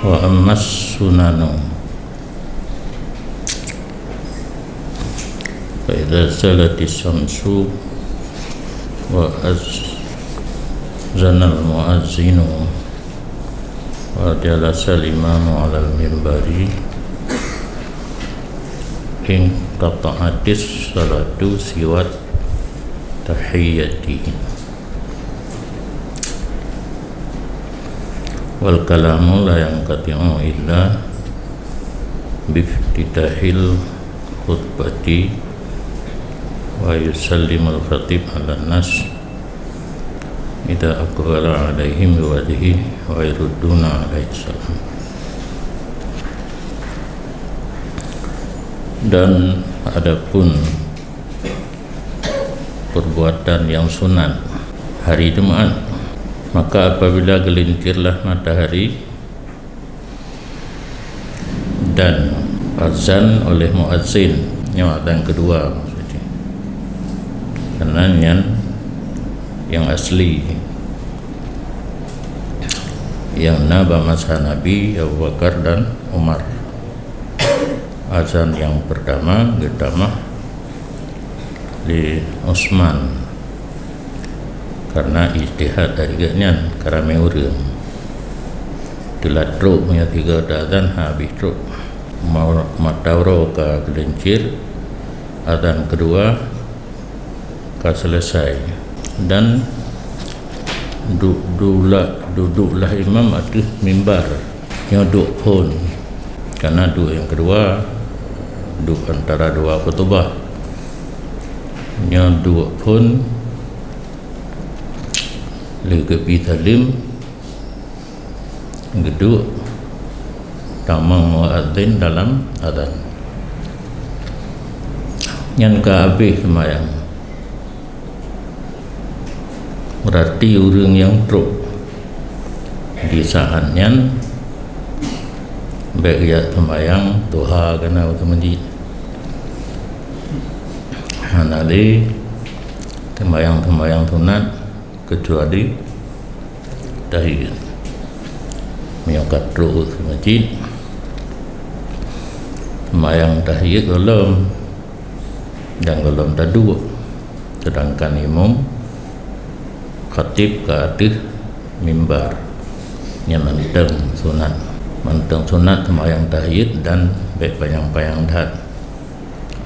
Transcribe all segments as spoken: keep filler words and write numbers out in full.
Wa ammas sunanu, fa idza zalatis syamsu wa azanal muazzinu wa jalasal imamu alal mimbari, inqata'atis salatu siwat tahiyyati. Wal kalamu la yanqati'u illa biftitahil khutbati wa yusallimul khatib 'alan nas idza aqbala 'alaihim biwajhihi wa yurudduna 'alaihi salam. Dan adapun perbuatan yang sunat hari Jumat, maka apabila gelincirlah matahari dan azan oleh muazzin, nyoe azan kedua maksudnya. Karena nyan yang asli, yang na ba masa Nabi, Abu Bakar dan Umar. Azan yang pertama geutamah lé Utsman karena ijtihad dari geuhnyan, ka ramé ureuëng. Teulat trok meunyoe tiga ta azan, ha, habéh trok. Mau mata uroe ka geulincir, azan kedua ka selesai. Dan du-, dula-, duduklah imam ateueh mimbar. Nyoe duek phon. Karena duek yang kedua, duek antara dua khutbah. Nyoe duek phon, lheueh geubi saleuem, geuduek tamong muazzin dalam azan. Nyan ka habéh seumayang. Berarti ureuëng nyang trok di saat nyan bék jak seumayang duha kana u masjid. Hana lé seumayang-seumayang sunat kecuali tahiyat. Meunyoe ka trok u masjid, seumayang tahiyat gohlom dan gohlom taduek, sedangkan imum khatib ka ateueh mimbar. Nyan mantong sunat. Mantong sunat seumayang tahiyat dan bék panyang-panyang that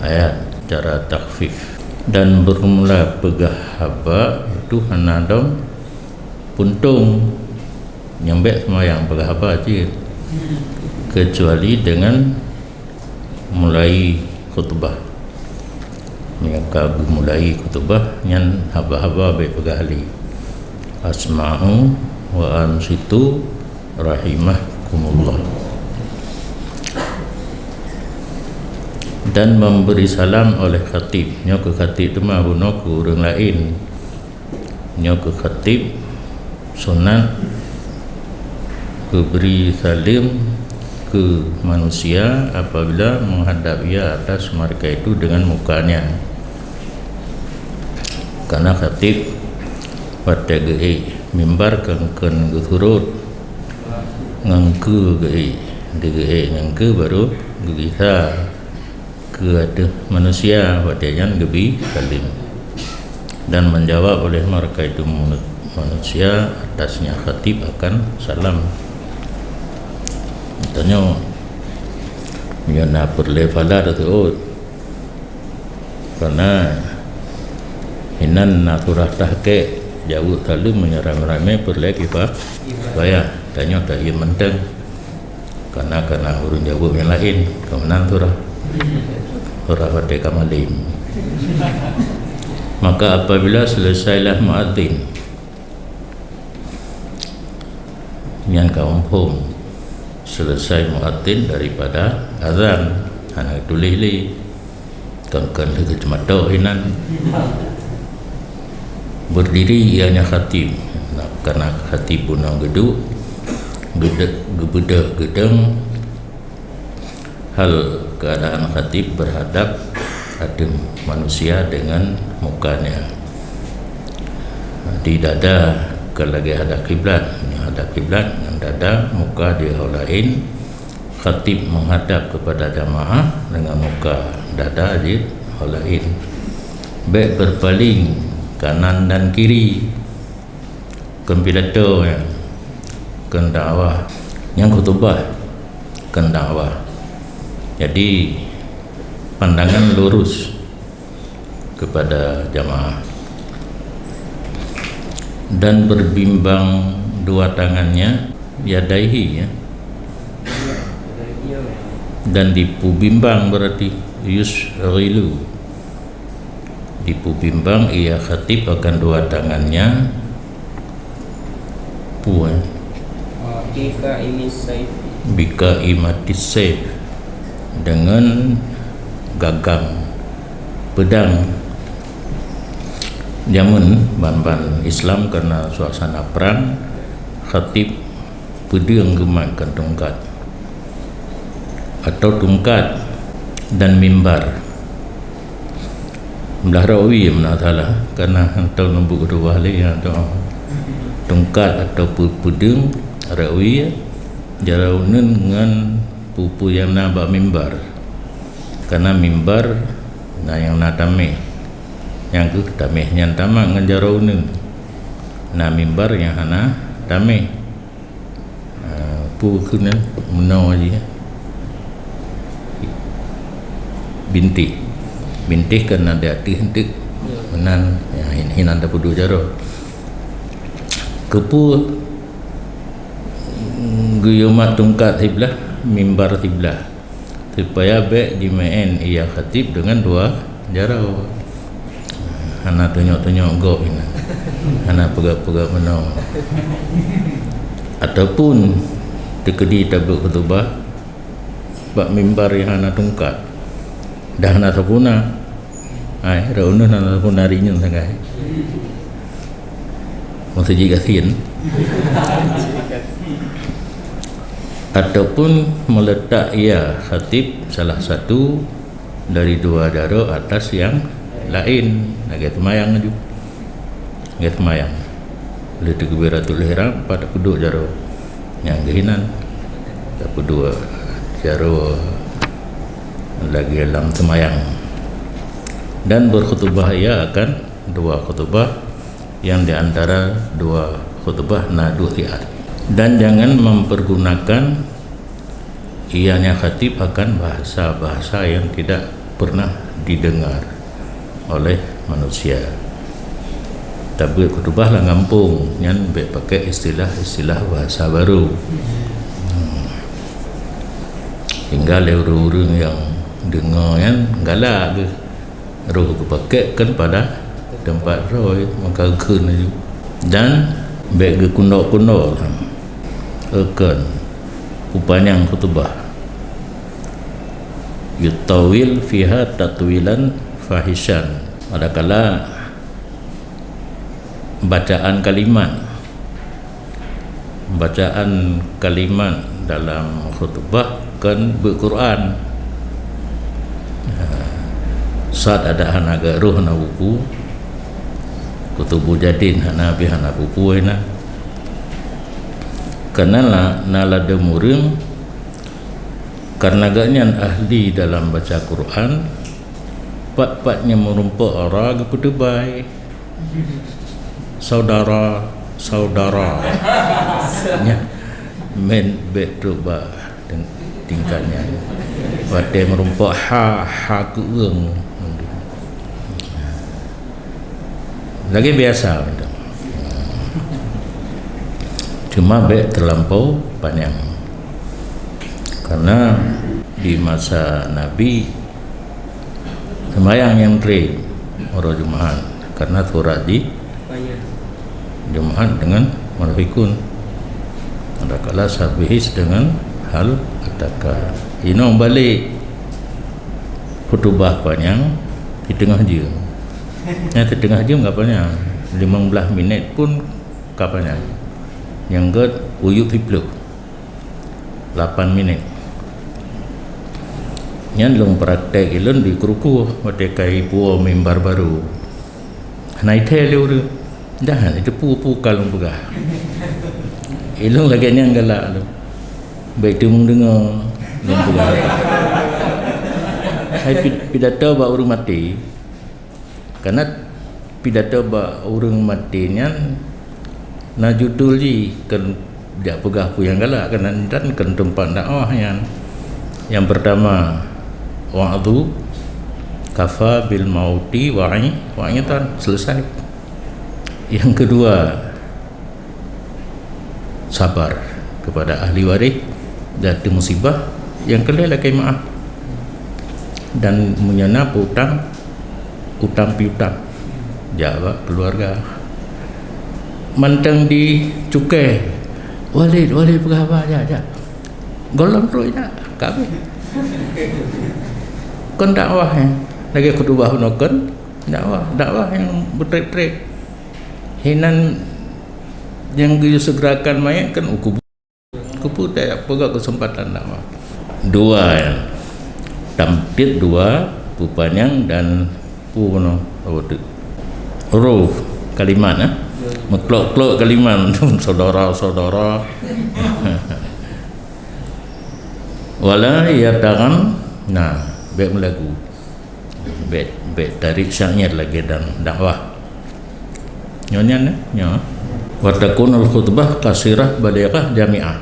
ayat, cara takhfif. Dan bermula peugah haba itu hana dong puntong, nyang bék seumayang peugah haba cit, kecuali dengan mulai khutbah. Meunyoe ka geumulai khutbah, nyan haba-haba bék peugah lé, "Asma'u wa ansitu rahimakumullah." Dan memberi salam oleh khatib. Nyoe keu khatib teuma, bunoe keu ureuëng laén. Nyoe keu khatib sunat geubri saleuem keu manusia apabila menghadap ia atas mereka itu dengan mukanya. Karena khatib watée geuék mimbar kon-kon geusurot ngon keue geuék, di geuék ngon keue baru geugisa keu ateueh manusia, watée nyan geubi saleuem. Dan menjawab oleh mereka itu manu-, manusia atasnya khatib akan salam. Tanyoe, nyoe na peureulée fala teuseuôt. Karena hinan na surah tahqiq, jaweueb saleuem meunyoe ramé-ramé peureulée kifa-, kifayah. Tanyoe tahiyat mantong. Kana-kana ureuëng jaweueb nyang laén, keumanan surah. Surah Fatihah malem. Maka apabila selesailah muadzin, nyan ka muphom selesai muadzin daripada azan, hana tuléh lé. Kon-kon lheueh geuceumatok inan. Berdiri ianya khatib. Nah, karena khatib bunoe geuduek, geude-, geubeudôh geudong hal keadaan khatib berhadap ateueh manusia dengan mukanya di dada, kon lagée hadap kiblat, hana Kiblat ngon dada muka di ho laén, khatib menghadap kepada jamaah dengan muka dada di ho laén. Bèk berpaling kanan dan kiri. Kon pidato nyan, kon dakwah. Nyang khutubah, kon dakwah. Jadi, pandangan lurus kepada jamaah. Dan berbimbang dua tangannya, yadaihi, ya. Dan dipubimbang berarti yusghilu. Dipubimbang ia khatib akan dua tangannya. Puan. Bika imis saif. Bika imatis saif. Dengan gagang pedang. Jameun ban-ban Islam karena suasana perang, khatib peudeueng geumat kon tungkat, atau tungkat dan mimbar. Blah rawi meunasalah, karena hantom neubuet dua lé, ya, tu. Tungkat atau pu-, peudeueng rawi, jaroe uneun ngon peue-peue nyang na bak mimbar. Karena mimbar na nyang na tameh. Nyang keuh tameh nyan tamat ngon jaroe uneun. Na mimbar nyang hana tameh. Ah, peue keunan meunoe jih. Bintih. Bintih kan ada ateueh enteuk. Meunan, ya, hin-, hinan tapeuduek jaroe. Keupeue geuyue mat tungkat siblah, mimbar siblah? Supaya bèk jimeu'en ia khatib dengan dua jaroe. Hana tunyok-tunyok gob inan. Hana peugah-peugah meunoe. Ataupun teukeudi tabeuet khutubah bak mimbar nyang hana tungkat. Dah hana sapeue na. Hai, rauneuh hana sapeue na rinyeun sagai. Meuseujid gasien. Ataupun meletak ia khatib salah satu dari dua jaroe atas yang lain. Lagèe seumayang laju. Lagèe seumayang. Lheueh teugeubira tuléh ihram, pat tapeuduek jaroe. Nyang geuh inan. Tapeuduek jaroe lagèe lam seumayang. Dan berkhutubah ia akan dua khutubah, yang di antara dua khutubah na duek siat. Dan jangan mempergunakan ianya khatib akan bahasa-bahasa yang tidak pernah didengar oleh manusia. Tabeuet khutubah lam gampông, nyan bèk pakai istilah-istilah bahasa baru. Hmm. Sehingga lé ureueng-ureueng nyang deungoe nyan galak geuh. Roh geupakék kan pada teumpat droe, maka geukheun laju. Dan bèk geukundok-kundok lom. Eukon, peupanyang khutubah. Yutawil fiha tatwilan fahisan. Adakala bacaan kalimat Bacaan kalimat dalam khutbah kon beuet Quran. Ha, saat adak hana geuroh na buku, kutubu jadid hana, pih hana buku na. Karena la-, na ladôm ureueng, karena gobnyan ahli dalam baca Quran, pat-pat nyang meurumpok ora geupeuteubai. Saudara, saudara. Nyan, meunan bèk trok bak ting-, tingkat nyan. Watèe meurumpok ha, ha keueung. Lagèe biasa mantong. Cuma bèk terlampau panyang. Karena di masa Nabi, seumayang nyang trép uroe Jumaat, karena surat di Jumaat dengan Munafikun. Adakala Sabbihis dengan Hal Ataka. Inong balek khutubah panyang di teungoh jeuem. Nyang di teungoh jeuem ka panyang. Limong blaih minèt pun ka panyang. Nyang gèt uyueb siplôh. Lapan minèt. Nyan lôn praktek ilôn di Kruku watèe ka ipuwoe mimbar barô. Hana ithèe lé ureueng. Dah hana iteupeue-peue ka lôn peugah. Ilong lagèe nyan galak lom. Bèk teumeudeungoe lom peugah. Hai pi-, pidato bak ureueng maté. Karena pidato bak ureueng maté nyan na judul jih, kon jak peugah peue nyang galak, kan, dan kon teumpat dakwah nyan. Nyang pertama, wa'dhu kafa bil mauti wa'i-, wa'idhan, selesai. Yang kedua, sabar kepada ahli waris, jatuh musibah, nyang keu lhèe lakèe meu'ah. Dan meunyoe na peutang, utang piutang, jak bak keuluwarga. Mantong di cukai, "Walid, Walid, peugah haba, jak, jak." Gohlom trôk jak, ka abéh. Kon dakwah nyan, lagèe khutubah bunoe kon dakwah, dakwah nyang beutrép-trép. Hinan nyang geusegerakan manyèt kan u kubu. Kubu tak peugah keuseumpatan dakwah. Dua, ya. Tamtid dua, peupanyang dan pu-, apa tu? Huruf, kalimat, eh? Meuklok-klok kalimat, saudara-saudara. Wala yataghannana, bèk meulagu. Bèk, bèk tarék syair lagèe dan dakwah. Nyoe nyan, eh? Nyoe. Wa takunul khutbah qasirah balighah jami'ah.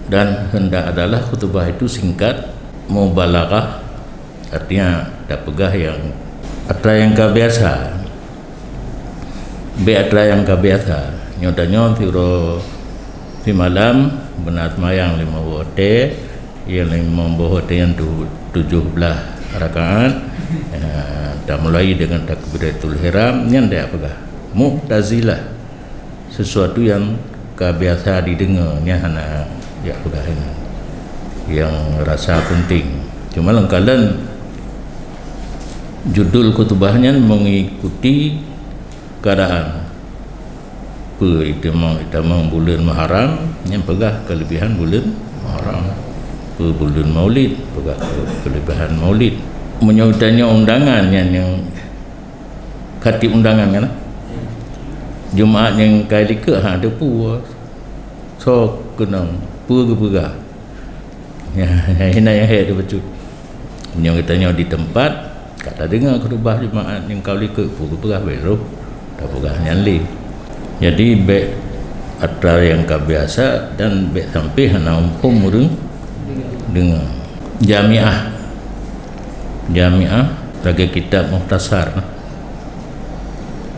Dan hendak adalah khutbah itu singkat, mubalaghah, artinya tapeugah nyang atra nyang ka biasa. Bèk atra nyang ka biasa. Nyoe tanyoe siuroe simalam beuna seumayang limong boh watèe, nyang limong boh watèe nyan tu tujoh blaih rakaat. Ya, tamulai dengan takbiratul ihram, nyan dak peugah. Mu'tazilah. Sesuatu nyang ka biasa dideungoe, nyan hana jak peugah nyan. Nyang rasa penting. Cuma lôn kalon judul khutubah nyan mengikuti keadaan. Peue itamong, itamong buleuen Muharram, nyan peugah keulebihan buleuen Muharram. Peue buleuen Maulid, peugah keu-, keulebihan Maulid. Meunyoe tanyoe undangan nyan nyang khatib undangan kan? Jumaat nyang ka likot ha teupeue. Soe keunong, peue geupeugah. Nyan, nyan nyang hék teuh bacut. Meunyoe geutanyoe di teumpat, ka tadeungoe khutubah Jumaat nyang ka likot, peue geupeugah bèk roh, tapeugah nyan lé. Jadi, bèk atra nyang ka biasa dan bèk sampé hana muphom ureueng deungoe. Jamiah. Jamiah lagèe kitab mukhtasar.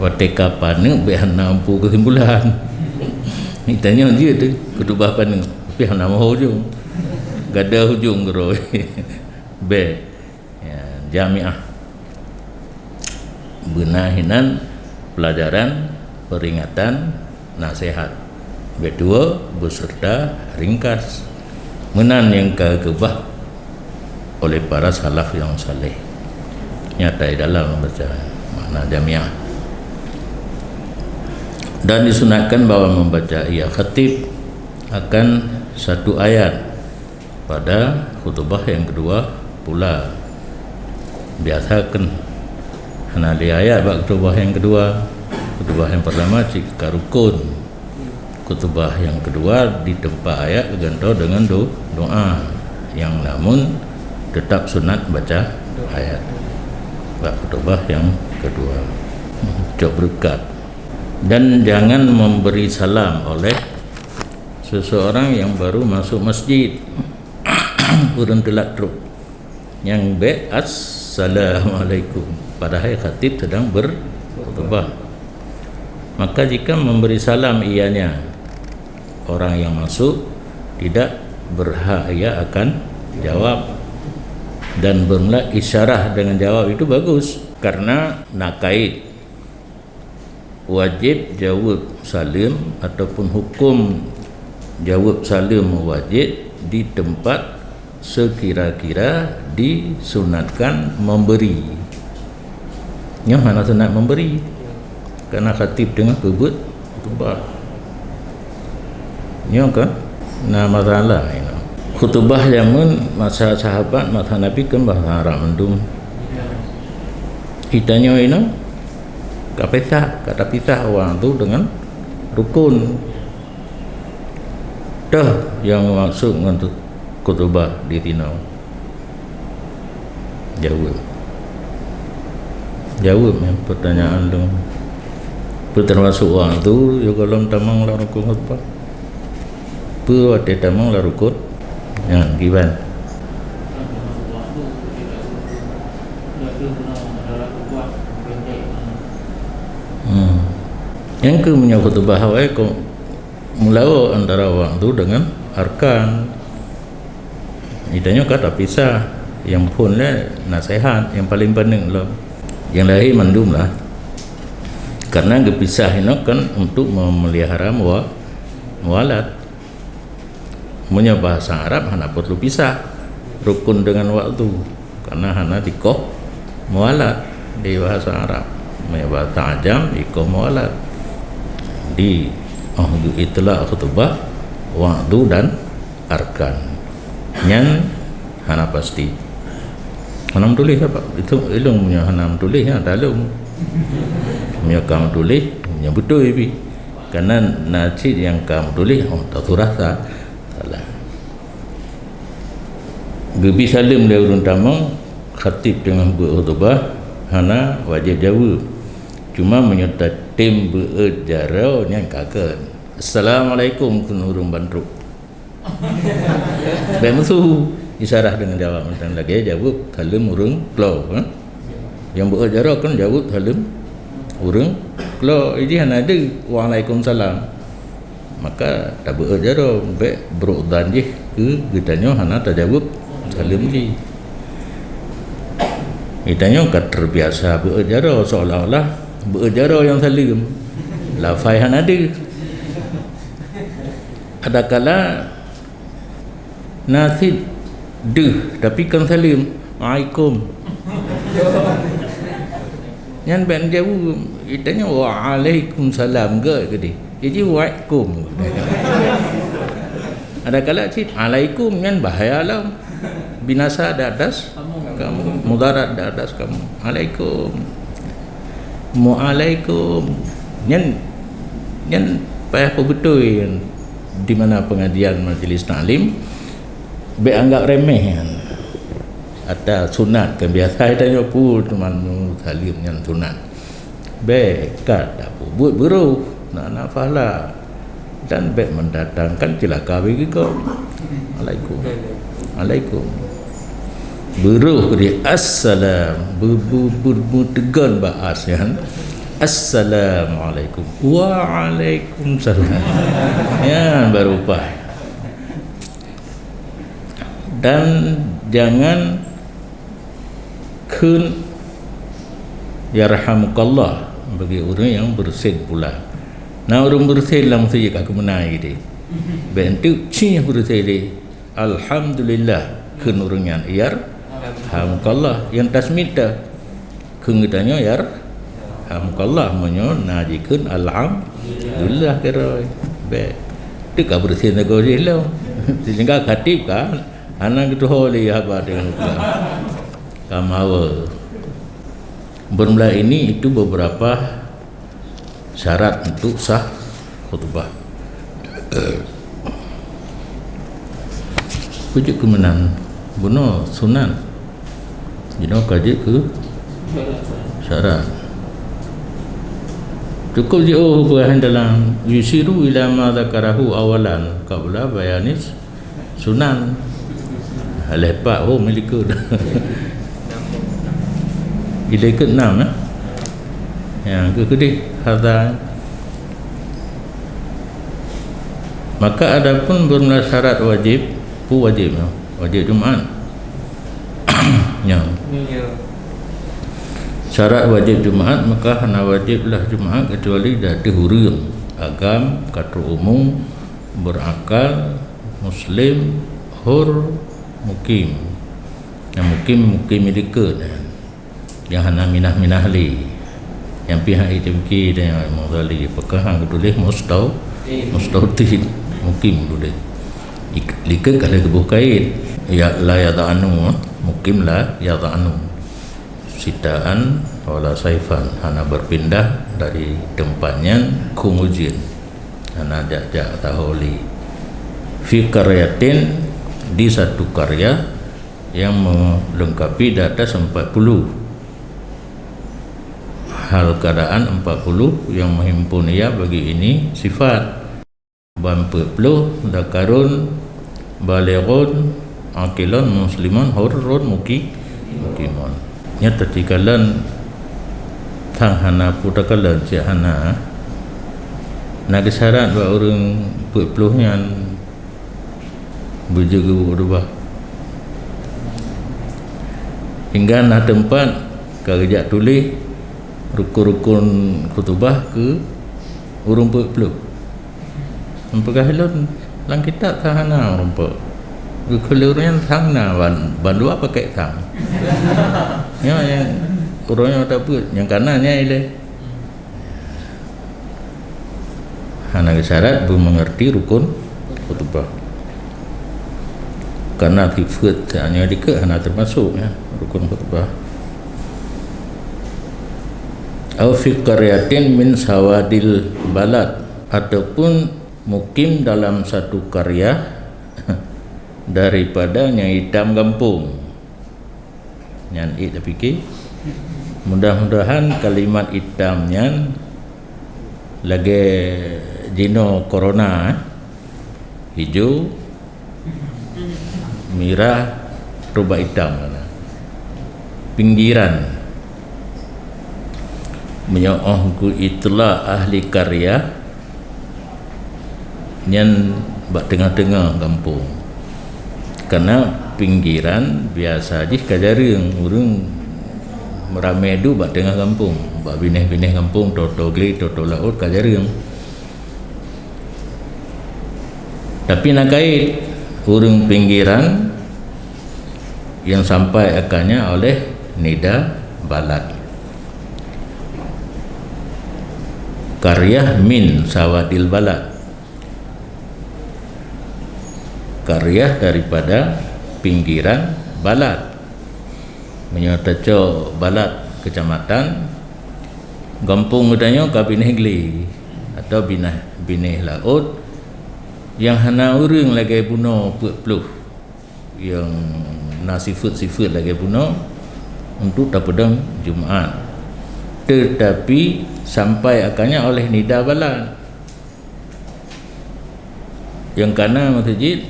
Watèe ka paneuk bèk hana muphom keusimpulan. Tanyoe jeuet teuh, khutubah paneuk, tapi hana meuho ujong. Gadôh ujong keudroe. Bèk. Ya, jamiah. Beuna hinan pelajaran, peringatan, nasihat. Bèk tuwoe, beserta ringkas. Meunan nyang ka geukeubah oleh para salaf nyang saleh. Nyata di dalam membaca makna jamiah. Dan disunatkan bahwa membaca ia khatib akan satu ayat pada khutubah nyang keudua pula. Biasa kan hana lé ayat bak khutubah nyang keudua. Khutubah nyang pertama cit ka rukun. Khutubah nyang keudua di teumpat ayat geugantoe deungon do-, doa nyang namun teutap sunat baca ayat bak khutubah nyang keudua. Cok beureukat. Dan jangan memberi salam oleh seseorang yang baru masuk masjid. Ureueng teulat trok. Nyang bèk, "Assalamualaikum." Padahai khatib sedang berkhutbah. Maka jika memberi salam ianya, orang yang masuk tidak berhak ia akan jawab. Dan bermula isyarah dengan jawab itu bagus. Karena na kait wajéb jaweueb saleuem ataupun huköm jaweueb saleuem wajéb di teumpat seukira-kira disunatkan memberi. Nyoe hana sunat memberi, karena khatib teungoh peubeuet khutubah. Nyoe kan na masalah inoe. Khutubah jameun masa sahabat, masa Nabi kan bahasa Arab mandum. Itanyoe inoe ka pisah, ka tapisah awak tu dengan rukun. Toh nyang maksud ngon khutubah di sinoe? Jaweueb. Jaweueb nyang pertanyaan lôn. Peue teumasok waktu gohlom tamong lam rukon khutbah? Peue watèe tamong lam rukon nyan kiban? Hmm. Nyang keuh meunyoe khutbah awai kok meulawa antara waktu dengan arkan. Geutanyoe ka tapisah, nyang phôn lé naseuhat nyang paleng paneuk lom. Nyang lahé mandum lah. Karena geupisah inoe kan untuk memelihara muwa-, muwalat. Meunyoe bahasa Arab hana perlu pisah rukun dengan waktu, karena hana dikoh muwalat di bahasa Arab. Meunyoe bahasa ajam dikoh muwalat. Di, oh, geu-itlak khutbah, waktu dan arkan. Nyan hana pasti. Hana meutuléh apa? Itu ilung punya hana meutuléh, ya, talung. Punya ka meutuléh, punya beutôi pi. Karena na cit nyang ka meutuléh, oh, tasurah sa-, salah. Geubi saleuem lé ureuëng tamong, khatib teungoh beuet khutubah, hana wajéb jaweueb. Cuma meunyoe tatem beuet jaroe nyan ka kheun. Assalamualaikum kheun ureuëng ban trok. Bèk meusu, isarah deungon jaweueb mantong lagèe jaweueb saleuem ureuëng klo, ha? Nyang beuet jaroe kan jaweueb saleuem ureuëng klo, iji hana deuh, "Waalaikumsalam." Maka tabeuet jaroe, bèk brok dan jih keu geutanyoe hana tajaweueb saleuem jih. Geutanyoe ka terbiasa beuet jaroe, seolah-olah beuet jaroe nyang saleuem. Lafai hana deuh. Adakala na cit deuh, tapi kon saleuem, "Waalaikum." Nyan bèk jaweueb, geutanyoe, "Waalaikumsalam," gèt keudéh. Jadi, "Waalaikum." Adakala cit, "Alaikum," nyan bahaya lom. Binasa di atas kamu, mudarat di atas kamu. Alaikum. Mualaikum. Nyan, nyan payah peubeutôi nyan. Di mana pengajian majlis taklim, bèk anggap remeh nyan. Ata sunat kan biasa tanyoe pun teuma saleuem nyan sunat. Bèk ka tapeubuet beurôh, na, na pahala. Dan bèk mendatangkan ceulaka bagi kau. Alaikum. Alaikum. Beurôh di assalam. Be-, be-, be-, beuteugon bak as nyan. Assalamualaikum. Waalaikumsalam. Nyan baru paih. Dan jangan kheun yarhamukallah bagi ureuëng nyang beureusen pulang. Na ureuëng beureusen lam masjid ka keumeunai deh. Bèk enteuk cih beureusen deh. Alhamdulillah kheun ureuëng nyan yarhamukallah nyang tasmit ta. Kheun geutanyoe yarhamukallah, meunyoe na jikheun alhamdulillah keurôi. Bèk. Teuka beureusen sagoe jih lom. Sehingga khatib ka hana geutuho lé haba deungon ka mawe. Bermula ini itu beberapa syarat untuk sah khutbah. Peue jeuet keu meunan? Bunoe sunat. Jinoe ka jeuet keu syarat. Cukup jiôh peue dalam yusyiru ila ma dzakarahu awalan qabla bayanis sunan. Lheueh pat, oh, meulikot. Ilée keu enam, eh? Nyang keu keudeh hadza. Maka adapun beurmula syarat wajéb, peue wajéb nyoe? Wajéb Jumat. Nyoe. Syarat wajéb Jumat, maka hana wajéb lah Jumat kecuali di ateueh ureuëng agam, ka trok umu, berakal, muslim, hur, mukim. Nyang mukim, mukim nyang dikeue nyan. Nyang hana minah-minah lé. Nyang pih hana iteuki dan nyang muzali. Apakah hana geutuléh mustau-, mustautin? Mukim tuléh. Ik-, likot ka lheueh geuboh kait. Ya, la yadhanu, mukim la yadhanu. Sitaan wala saifan, hana berpindah dari tempat nyan kheun ujeuen. Hana jak-jak taho lé. Fi qaryatin, di satu karya yang melengkapi di atas empat puluh. Hal keadaan empat puluh yang menghimpun ia bagi ini sifat. Ban peuet ploh, dzakarun, balighun, aqilun, muslimun, hurrun, muqi-, muqimun. Nyan teutika lon sang hana peue takalon cit hana. Na geusyarat bak ureuëng peuet ploh nyan beujeuet geubuet khutubah. Hingga na teumpat ka geujak tuléh rukun-rukun khutubah keu ureuëng peuet ploh. Peugah lôn lam kitab sang hana meurumpok. Geukheun lé ureuëng nyan sang na ban, ban dua pakèk sang. Nyoe nyang ureuëng nyoe tapeuet, nyang kana nyan ilée. Hana geusyarat beumeungerti rukun khutbah. Karena sifeuet nyoe dikeue hana teumasok, ya, rukun khutbah. Au fi qaryatin min sawadil balad, ataupun mukim dalam satu karya daripada nyang itam gampông. Nyan ék tapike. Mudah-mudahan kalimat itam nyan lagée jinoe corona, eh. Hijau, mirah, rubah itam kana. Pinggiran. Meunyoe óh geuitlak ahli karya, nyan bak teungoh-teungoh gampông. Karena pinggiran biasa jih ka jareueng, ureuëng ramé duek bak teungoh gampông, bak binéh-binéh gampông, toe-toe glé, toe-toe laôt ka jareueng. Tapi na kait ureuëng pinggiran yang sampai akannya oleh nida balad. Karyah min sawadil balad. Karyah daripada pinggiran balad. Meunyoe tacok balad kecamatan, gampông geutanyoe ka binéh glé atau binéh, binéh laôt nyang hana ureuëng lagée bunoe peuet ploh. Nyang na sifeuet-sifeuet lagée bunoe untuk tapeudong Jumat. Teutapi sampai akannya oleh nida balad. Nyang kana meuseujid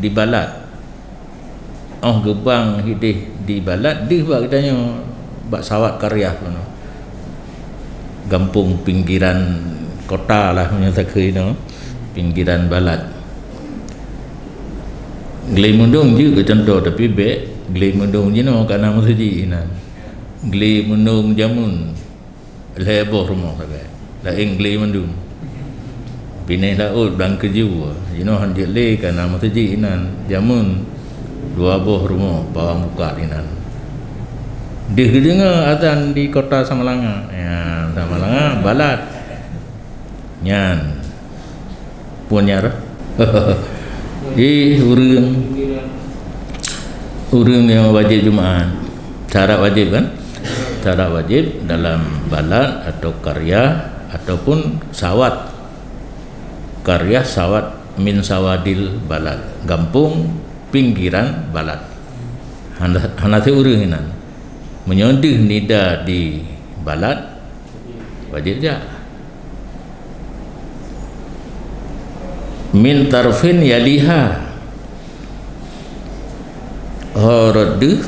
di balad. Óh geubang hideh di balad deuh bak geutanyoe bak sawat karyah bunoe. Gampông pinggiran kota lah meunyoe takheun inoe, pinggiran balad. Glé Meudong jeuet keu cuntoh, tapi bék Glé Meudong jinoe kana meuseujid inan. Glé Meudong jameun lhée boh rumoh sagai. Laén glé mandum. Binéh laôt blang keujue, jinoe han jeuet lé kana meuseujid inan. Jameun dua boh rumoh pawang bukat inan. Deuh geudeungoe azan di kota Samalanga. Ya, Samalanga balad. Nyan. Peue nyan? Ih, ureuëng. Ureuëng nyang wajéb Jumat. Syarat wajéb kan? Syarat wajéb dalam balad atau karyah ataupun sawat. Karyah sawat min sawadil balad. Gampông pinggiran balad. Hana, hana siureuëng inan. Meunyoe deuh nida di balad, wajéb jak. Min tarfin yaliha. Ho rot deuh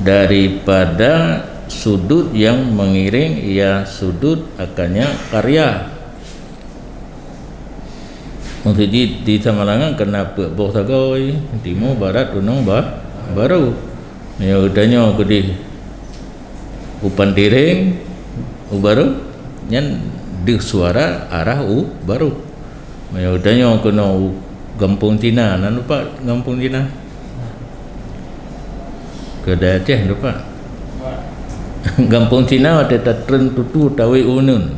daripada sudut yang mengiring ia sudut akannya karya. Meuseujid di Samalanga kana peuet boh sagoe, timu, barat, gunong, ba-, baru. Meunyoe geutanyoe keudeh u Pantireng, u Barô, nyan deuh suara arah u Barô. Meunyoe geutanyoe keunoe u Gampông Cina, na lupa Gampông Cina? Keu Dayah Aceh lupa. Gampông Cina watée tatreun tutu tawé u uneun.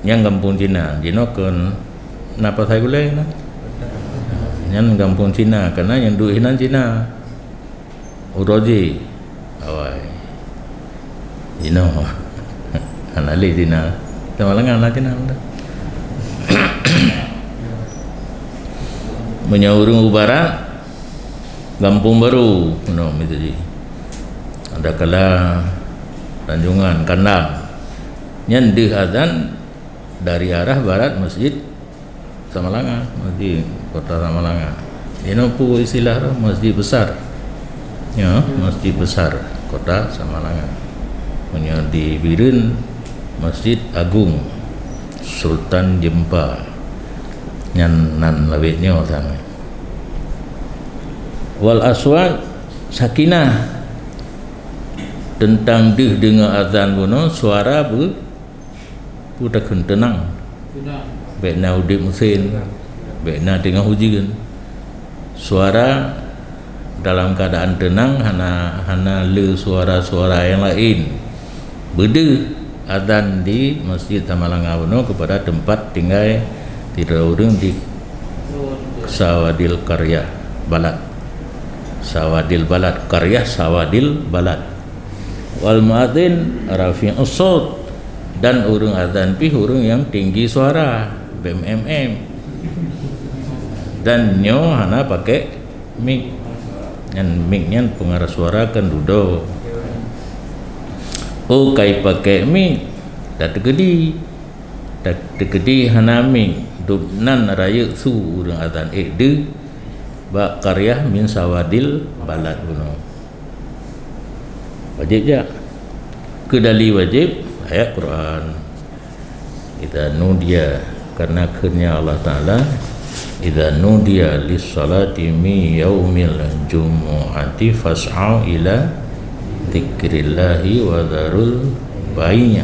Nyan Gampông Cina, jinoe kon na pasai gulée na. Nyan Gampông Cina, kana nyang duek hinan Cina. Uroe jih awai. Jinoe hana lé Cina. Teuma lengan na Cina. Meunyoe ureuëng u barat, Gampông Baru, no, miseujih. Adakala Tanjongan, Kandang. Nyan deuh azan dari arah barat Masjid Samalanga, Masjid Kota Samalanga. Inoe peue istilah tu? Masjid Besar. Ya, Masjid Besar Kota Samalanga. Meunyoe di Bireuen, Masjid Agung Sultan Jeumpa. Nyan nan lawét nyoe sang. Wal aswat sakinah. Teuntang deuh deungoe azan bunoe, suara beu-, beutakheun teunang. Bèk na udeb meusén, bèk na teungoh ujeuen. Suara dalam keadaan teunang, hana, hana le suara-suara nyang laén. Beudeuh azan di Masjid Samalanga bunoe kepada tempat tinggai sidroe ureuëng di Sawadil Qaryah Balad. Sawadil Balad, Qaryah Sawadil Balad. Wal muadzin rafi'us shaut, dan ureuëng azan pih ureuëng nyang tinggi suara, bem em em. Dan nyoe hana pakai mik. Nyan mik nyan pengarah suara kan dudoe. Oh, kai pakai mik, tateukeudi. Tateukeudi hana mik, dub nan rayeuk su ureuëng azan ék deuh bak qaryah min sawadil balad bunoe. Wajéb jak. Keudali wajéb, ayat Quran. Idza nudiya, karena kheun Allah Ta'ala, "Idza nudiya lis-salati min yaumil jumu'ati fas'au ila dzikrillahi wa dzarul bai'."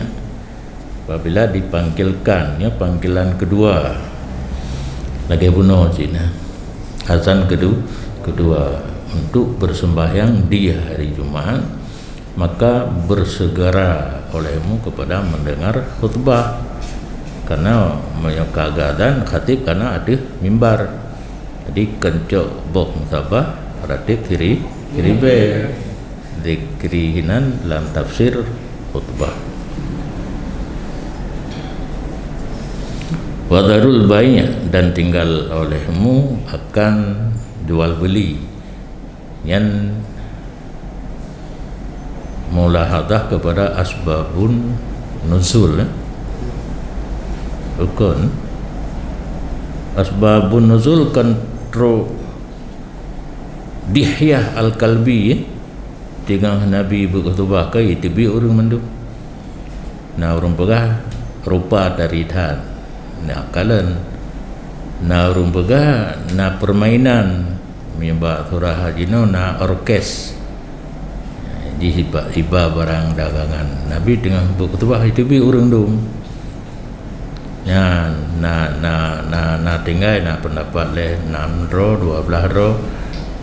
Apabila dipanggilkan, ya, panggilan kedua, lagée bunoe cit na, azan kedu-, kedua untuk bersembahyang di hari Jumat, maka bersegera olehmu kepada mendengar khutbah. Karena meunyoe ka geuazan, khatib kana ateueh mimbar. Jadi, keuncok boh musabah, ratib siri-, siribée. Dzikri hinan lam tafsir khutbah. Wa dzarul bai', dan tinggal olehmu akan jual beli. Nyan mulahazah kepada asbabun nuzul, eh. Rukun. Asbabun nuzul kan trok Dihyah Al-Kalbi, eh. Teungoh Nabi beukhutubah, ka jiteubiet ureuëng mandum. Na ureuëng peugah rupa tari that, na kalon. Na ureuëng peugah na permainan, nibak surah jinoe na orkes. Jih iba, iba barang dagangan. Nabi teungoh beukhutubah, jiteubiet ureuëng dum. Nyan, na, na, na, na tinggai na pendapat lé nam droe, dua blaih droe,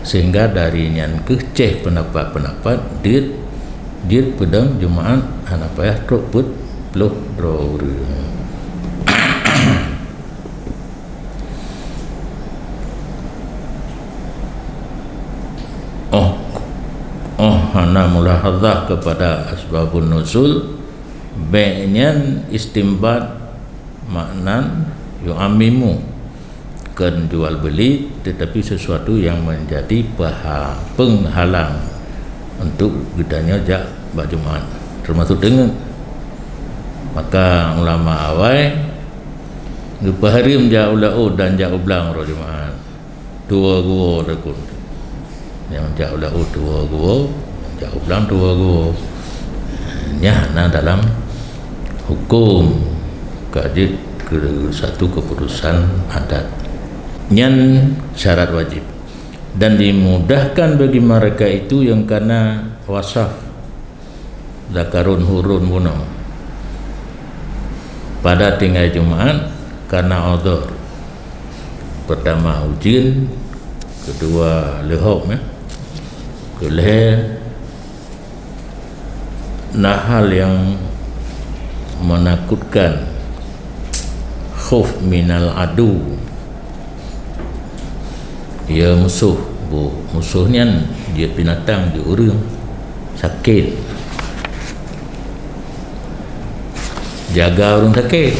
sehingga dari nyan keuh céh pendapat-pendapat, jeuet, jeuet peudong Jumaat hana payah trok peuet ploh droe ureuëng. Oh, oh hana mulahazah kepada asbabun nuzul, bék nyan istinbat maknan yu'ammimu, kon jual beli, tetapi sesuatu yang menjadi peha-, penghalang untuk geutanyoe jak bak Jumaat, termasuk deungon. Maka ulama awai geupeuhareuem jak u laôt dan jak u blang uroe Jumaat. Tuwoe guwoe takheun. Nyang jak u laôt tuwoe guwoe, nyang jak u blang tuwoe guwoe. Nyan na dalam huköm ka jeuet keu satu keputusan adat. Nyan syarat wajib. Dan dimudahkan bagi mereka itu yang kana wasaf. Zakarun hurun bunoe. Pada tinggai Jumaat kana udhur. Pertama ujeuen, kedua leuhop, ya. Keulhée na hal yang menakutkan. Khauf minal adu. Ya musoh, bu, musoh nyan jeuet binatang, jeuet ureuëng, sakét. Jaga ureuëng sakét.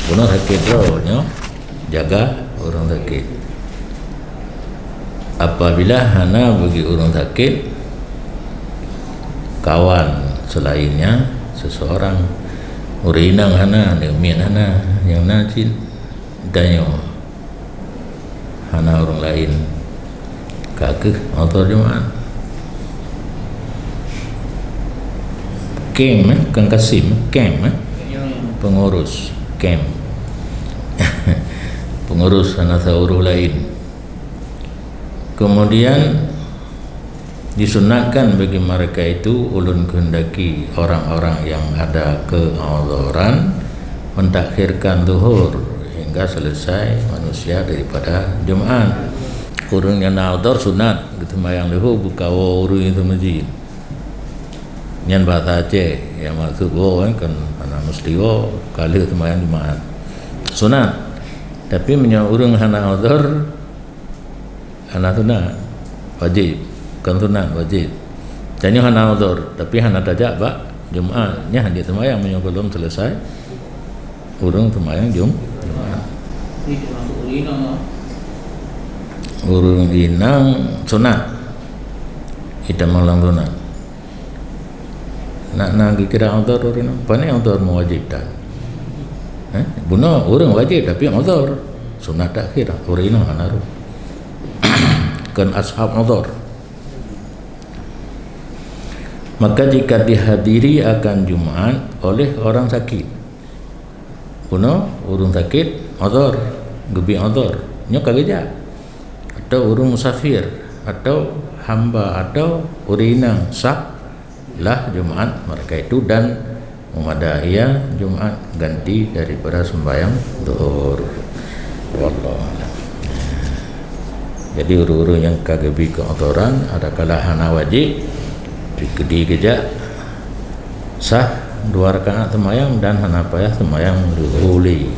Bunoe sakét droe nyoe. Jaga ureuëng sakét. Apabila hana bagi ureuëng sakét kawan selainnya seseorang, ureuëng inong hana, aneuk miet hana, nyang na cit tanyoe hana ureuëng laén, ka kheueh motor Jumat. Kem, eh? Bukan Kasim, eh? Kem, eh? Pengurus, kem. Pengurus hana ureuëng laén. Kemudian disunatkan bagi mereka itu, ulôn kehendaki orang-orang yang ada keudhoran mentakhirkan zuhur hingga selesai manusia daripada Jumat. Ureuëng nyang na udhor sunat geuseumayang leuhô beukawoe ureuëng nyang seumeujid. Nyan bahasa Aceh, nyang maksud woe kan, kan hana meusti woe, ka lheueh seumayang Jumat. Sunat. Tapi meunyoe ureuëng hana udhor, hana sunat, wajéb. Kon sunat, wajéb. Tanyoe hana udhor, tapi hana tajak bak Jumat. Nyan hana seumayang meunyoe gohlom selesai ureuëng seumayang Jum-, Jumat. Ureuëng inong sunat. Itamong lam sunat. Nak na geukira udhor ureuëng inong? Pane udhor meuwajéb tan? Eh? Bunoe ureuëng wajéb tapi udhor. Sunat takhir, ureuëng inong hana rhueng. Kon ashab udhor. Maka jika dihadiri akan Jumat oleh orang sakit, bunoe ureuëng sakét udhor, geubri udhor, nyoe ka geujak, atau ureuëng musafir, atau hamba, atau ureuëng inong, sah lah Jumat mereka itu dan memadai ia Jumat ganti daripada sembahyang zuhur. Wallahu a'lam. Jadi ureuëng-ureuëng nyang ka geubri keudhoran, adakala hana wajéb, dikeudi geujak, sah dua rakaat seumayang dan hana payah seumayang leuhô lé.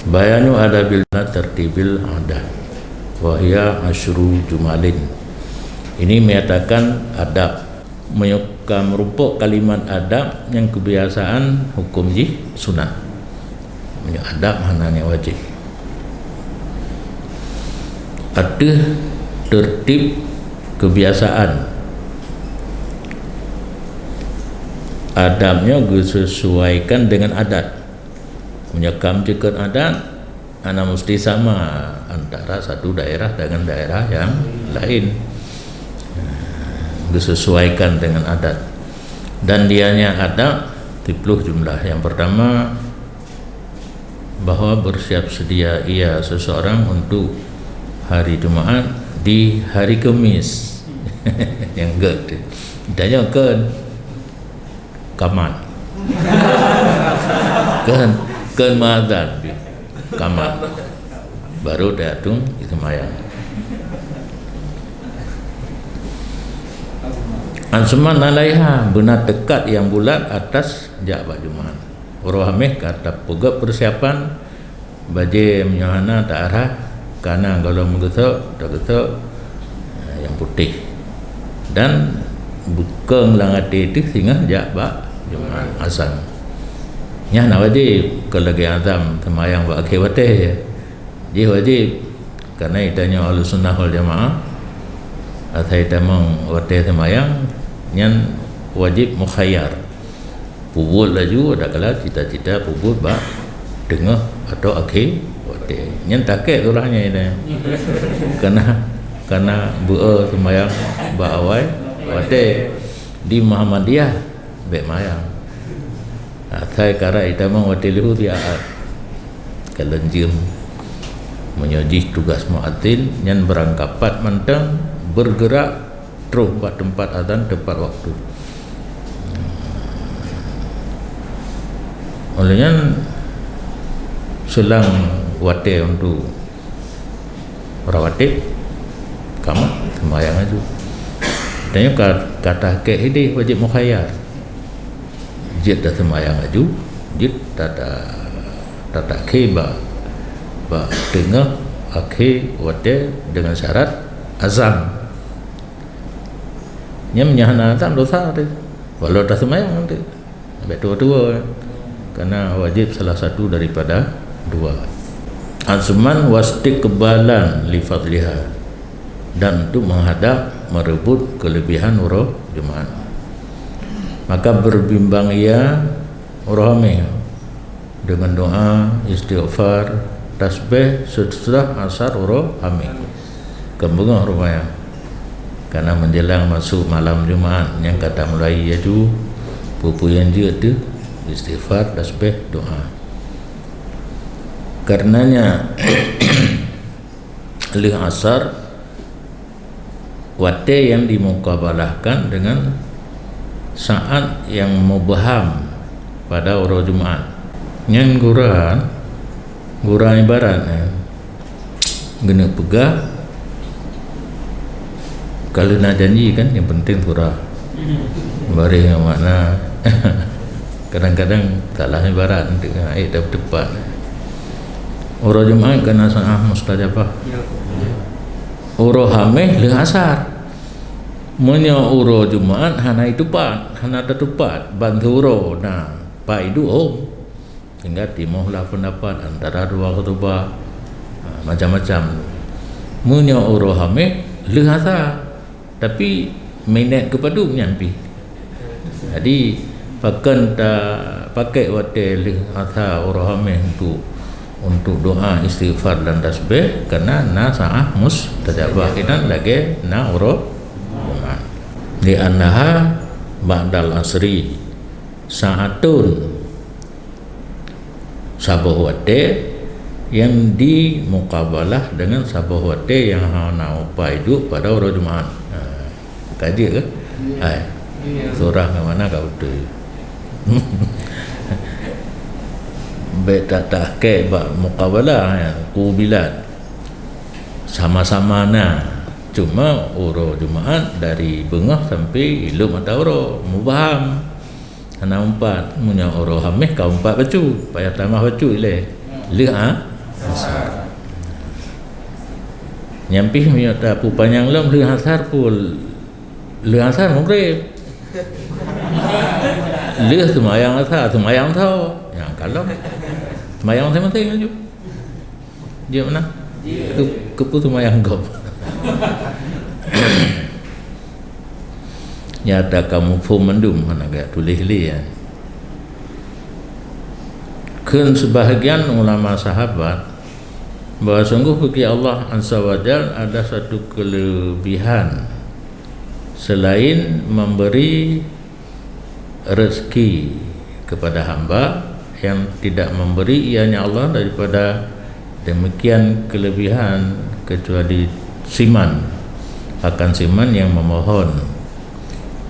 Bayanu adabil tertibil adat, wahya asyru jumalin. Ini menyatakan adab. Meunyoe ka meurumpok kalimat adab nyang keubiasaan, huköm jih sunat. Meunyoe adab hana nyang wajéb. Ateueh tertib keubiasaan, adab nyoe geusesuaikan deungon adat. Meunyoe ka meucukot adat, hana meusti sama antara satu daerah dengan daerah yang lain. Geusesuaikan dengan adat. Dan dianya adab siplôh jumlah. Yang pertama, bahwa bersiap sedia ia seseorang untuk hari Jumaat di hari Khamis. Nyang gét tu. Tanyoe kon kamat. Kon, kon meuazan pih. Kamat. Baru tayatum, seumayang. Ansumma 'alaiha, beuna teukat nyang bulat atas jak bak Jumaat. Uroe Hamèh ka tapeugöt peusiapan, bajèe meunyoe hana ta-arah, kana gohlom meugeusok, tageusok, eh, nyang putéh. Dan beukong lam até teuh singoh jak bak Jumaat asai. Nyan hana wajéb, kon lagèe azam seumayang bak akhé watèe. Jih wajéb, karena geutanyoe Ahlussunnah wal Jamaah, asai tamong watèe seumayang, nyan wajéb mukhayyar. Peubuet laju, adakala cita-cita peubuet bak teungoh atau akhé watèe. Nyan takèk tu lah nyan. Kana, kana beu-e seumayang bak awai watèe. Di Muhammadiyah, bèk mayang. Asai karat itamong watèe leuhô siat. Kalon jeuem, meunyoe jih tugas muadzin, nyan beurangkapat mantong, bergerak troh bak teumpat azan tepat waktu. Óh lheueh nyan, seulang watèe untuk rawatib, kamat, seumayang laju. Tanyoe ka, ka takèk idéh wajéb mukhayyar. Jeuet taseumayang laju, jeuet tata, tatakhé bak, bak teungoh akhé watèe deungon syarat azam. Nyan meunyo hana azam dosa teuh. Walau taseumayang teuh. Bèk tuwo-tuwo. Karena wajéb salah satu daripada dua. Azman wastiqbalan li fadliha, dan untuk menghadap merebut kelebihan uroe Jumat. Maka berbimbang ia uroe Hameh dengan doa, istighfar, tasbih sesudah asar uroe Hameh. Keu beungoh rupanya. Karena menjelang masuk malam Jumat nyang ka tamulai laju, peue-peue nyang jeuet teuh, istighfar, tasbih, doa. Karenanya lheueh asar watée nyang dimukabalahkan dengan saat nyang mubham pada uroe Jumat. Nyan gura, gura ibarat, eh. Geuneuk peugah, kalau na janji kan, yang penting surah. Bareh ngon makna. Kadang-kadang salah ibarat, eh, dak teupat. Uroe Jumat kana saah mustajabah. Uroe Hameh lheueh asar. Meunyoe uroe Jumat hana itupat, hana tatupat, ban uroe na, pai duek hom. Sehingga timoh lah pendapat antara dua khutubah, ha, macam-macam. Meunyoe uroe Hameh lheueh asar, tapi minét keu padum nyan pih. Jadi, pakon ta pakai watée lheueh asar uroe Hameh untuk, untuk doa istighfar dan tasbih, karena na saah mustajabah. Inan lagée na uroe Jumat. Li annaha ba'dal asri, sa'atun, saboh watée nyang dimukabalah dengan saboh watée nyang hana upai duek pada uroe Jumat. Ha, ka jeuet ke? Ya. Hai. Ya. Surah ngon makna ka beutôi. Bék ta-, tahkik bak mukabalah, ya, kubilat. Sama-sama na. Cuma uroe Jumat dari beungoh sampai ilop mata uroe, mubham. Hana umpat. Meunyoe uroe Hameh ka umpat bacut, payah tamah bacut ilée. Lheueh a-, asar. Nyan pih meunyoe tapupanyang lom, lheueh asar pun, lheueh asar Maghrib. Lheueh seumayang asar, seumayang tho. Nyan ka lom. Seumayang maséng-maséng laju. Jeuet meunan? Jeuet. Keu-, keupeue seumayang gob? Nyata ka muphom mandum, hana geutuléh lé, ya. Kheun sebahagian ulama sahabat bahwa sungguh bagi Allah Azza wa Jal ada satu kelebihan selain memberi rezeki kepada hamba, yang tidak memberi ianya Allah daripada demikian kelebihan kecuali siman, akan siman yang memohon.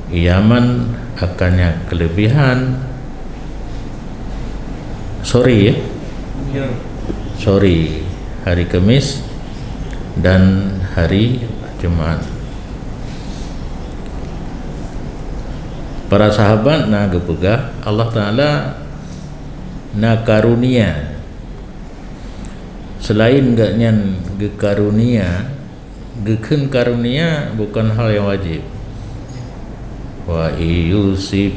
Iman akannya kelebihan. Sorry, ya? Ya. Sorry, hari Khamis dan hari Jumat. Para sahabat na geupeugah, Allah Taala na karunia. Selain gobnyan geukarunia, geukheun karunia bukan hal yang wajib. Wa iyusib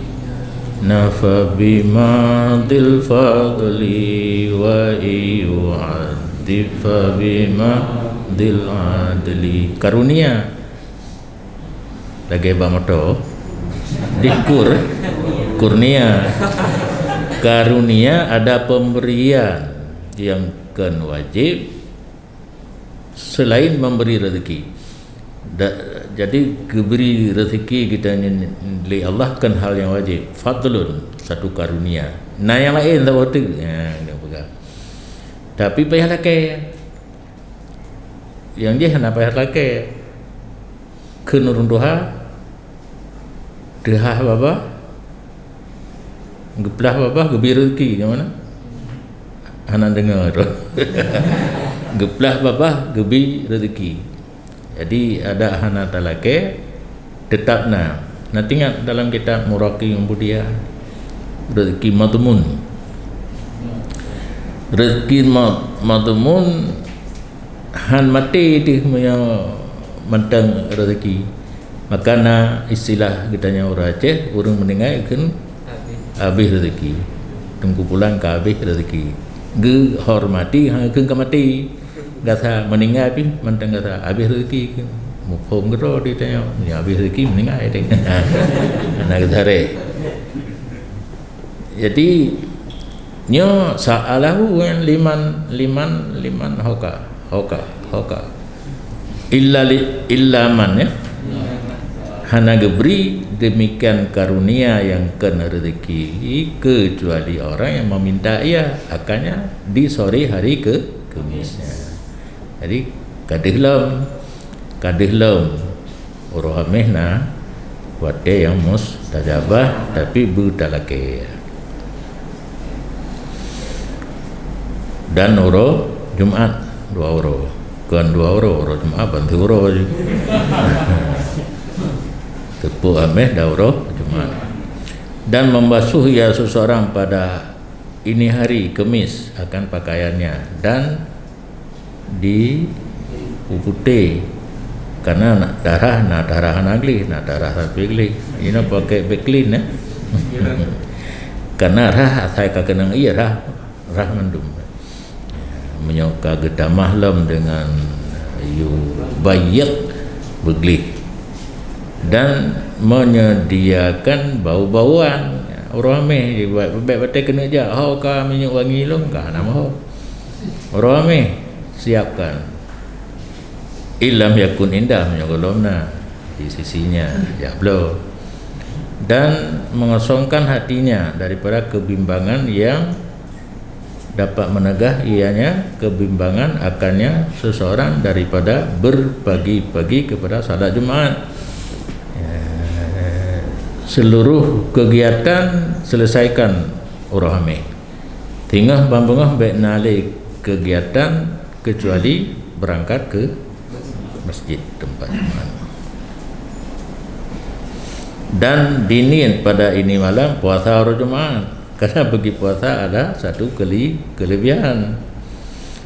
nafa bimadil fadli wa iyu'adzib fa bimadil adli. Karunia lagée bak moto. Dikur, kurnia. Karunia ada pemberian yang kon wajib selain memberi rezeki. Da-, jadi geubri rezeki kita ni lé Allah kan hal yang wajib. Fadlun, satu karunia. Nah, yang lain tak betul. Ya, dia pegang. Tapi payah lakée. Yang jih hana payah lakée. Kheun ureuëng tuha, teuhah babah, geuplah babah, geubi rezeki, nyang mana? Hana deungoe tu. Geuplah babah, geubi rezeki. Jadi, ada hana talakée, tetap na. Na teuingat dalam kitab Muraqi Ubudiyah, rezeki madmun. Rezeki ma-, madmun, han maté teuh meunyoe mantong rezeki. Maka na istilah geutanyoe ureuëng Aceh, ureuëng meuninggai kheun habéh rezeki. Teungku pulang ka habéh rezeki. Geuhormati, ha, kheun ka maté. Gata meuninggai pih mantong gata habéh rezeki. Muphom keudroe di tanyoe, meunyoe habéh rezeki meuninggai deh. Hana geutarek. Jadi, nyoe sa'alahu, kan, liman, liman, liman hoka, hoka, hoka. Illa li, illa man, ya. Hana geubri demikian karunia nyang kon rezeki kecuali orang yang meminta ia, akannya di sore hari ke, Kemisnya. Jadi, ka deuh lom, ka deuh lom. Uroe Hameh na watée nyang mustajabah, tapi beutalakée. Dan uroe Jumat dua uroe. Kon dua uroe, uroe Jumat ban siuroe ju. Teupeu Hameh dan uroe Jumat. Dan membasuh ia seseorang pada ini hari Kemis akan pakaiannya dan dipeuputéh, karena na darah, na darah hana gleh, na darah sabe gleh. Inoe pakai Vaseline, eh. Karena rhah asai ka keunong ie rhah, rhah mandum. Meunyoe ka geutamah lom deungon yubayyid, beugleh, dan menyediakan bau-bauan. Uroe Hameh, bèk, bèk watèe keuneuk jak, "Ho ka minyeuk wangi lôn," ka hana meuho. Uroe Hameh, siapkan. Illam yakun indah, meunyoe gohlom na di sisinya, jak bloe. Dan mengosongkan hatinya daripada kebimbangan yang dapat menegah ianya kebimbangan akannya seseorang daripada berpagi-pagi kepada salat Jumat. Eh, seluruh kegiatan selesaikan uroe Hameh. Teungoh ban beungoh bèk na lé kegiatan kecuali berangkat ke masjid tempat Jumat. Dan diniat pada ini malam puasa hari Jumat. Karena bagi puasa ada satu kele-, kelebihan.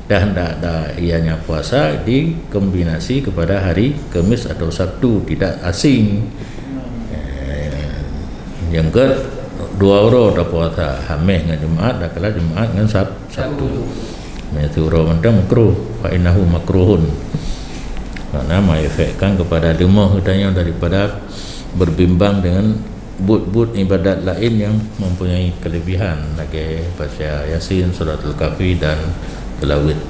Dan ada, ada ianya puasa dikombinasi kepada hari Khamis atau Sabtu, tidak asing. Eh, nyang keudua uroe tapuasa, Hameh ngon Jumat, dan kala Jumat ngon Sab-, Sabtu. Meunyoe siuroe mantong makruh, fa innahu makruhun. Karena mengefekkan kepada leumoh geutanyoe daripada berbimbang dengan buet-buet ibadat laén nyang mempunyai kelebihan, lagèe baca Yasin, Suratul Kahfi, dan seulaweuet.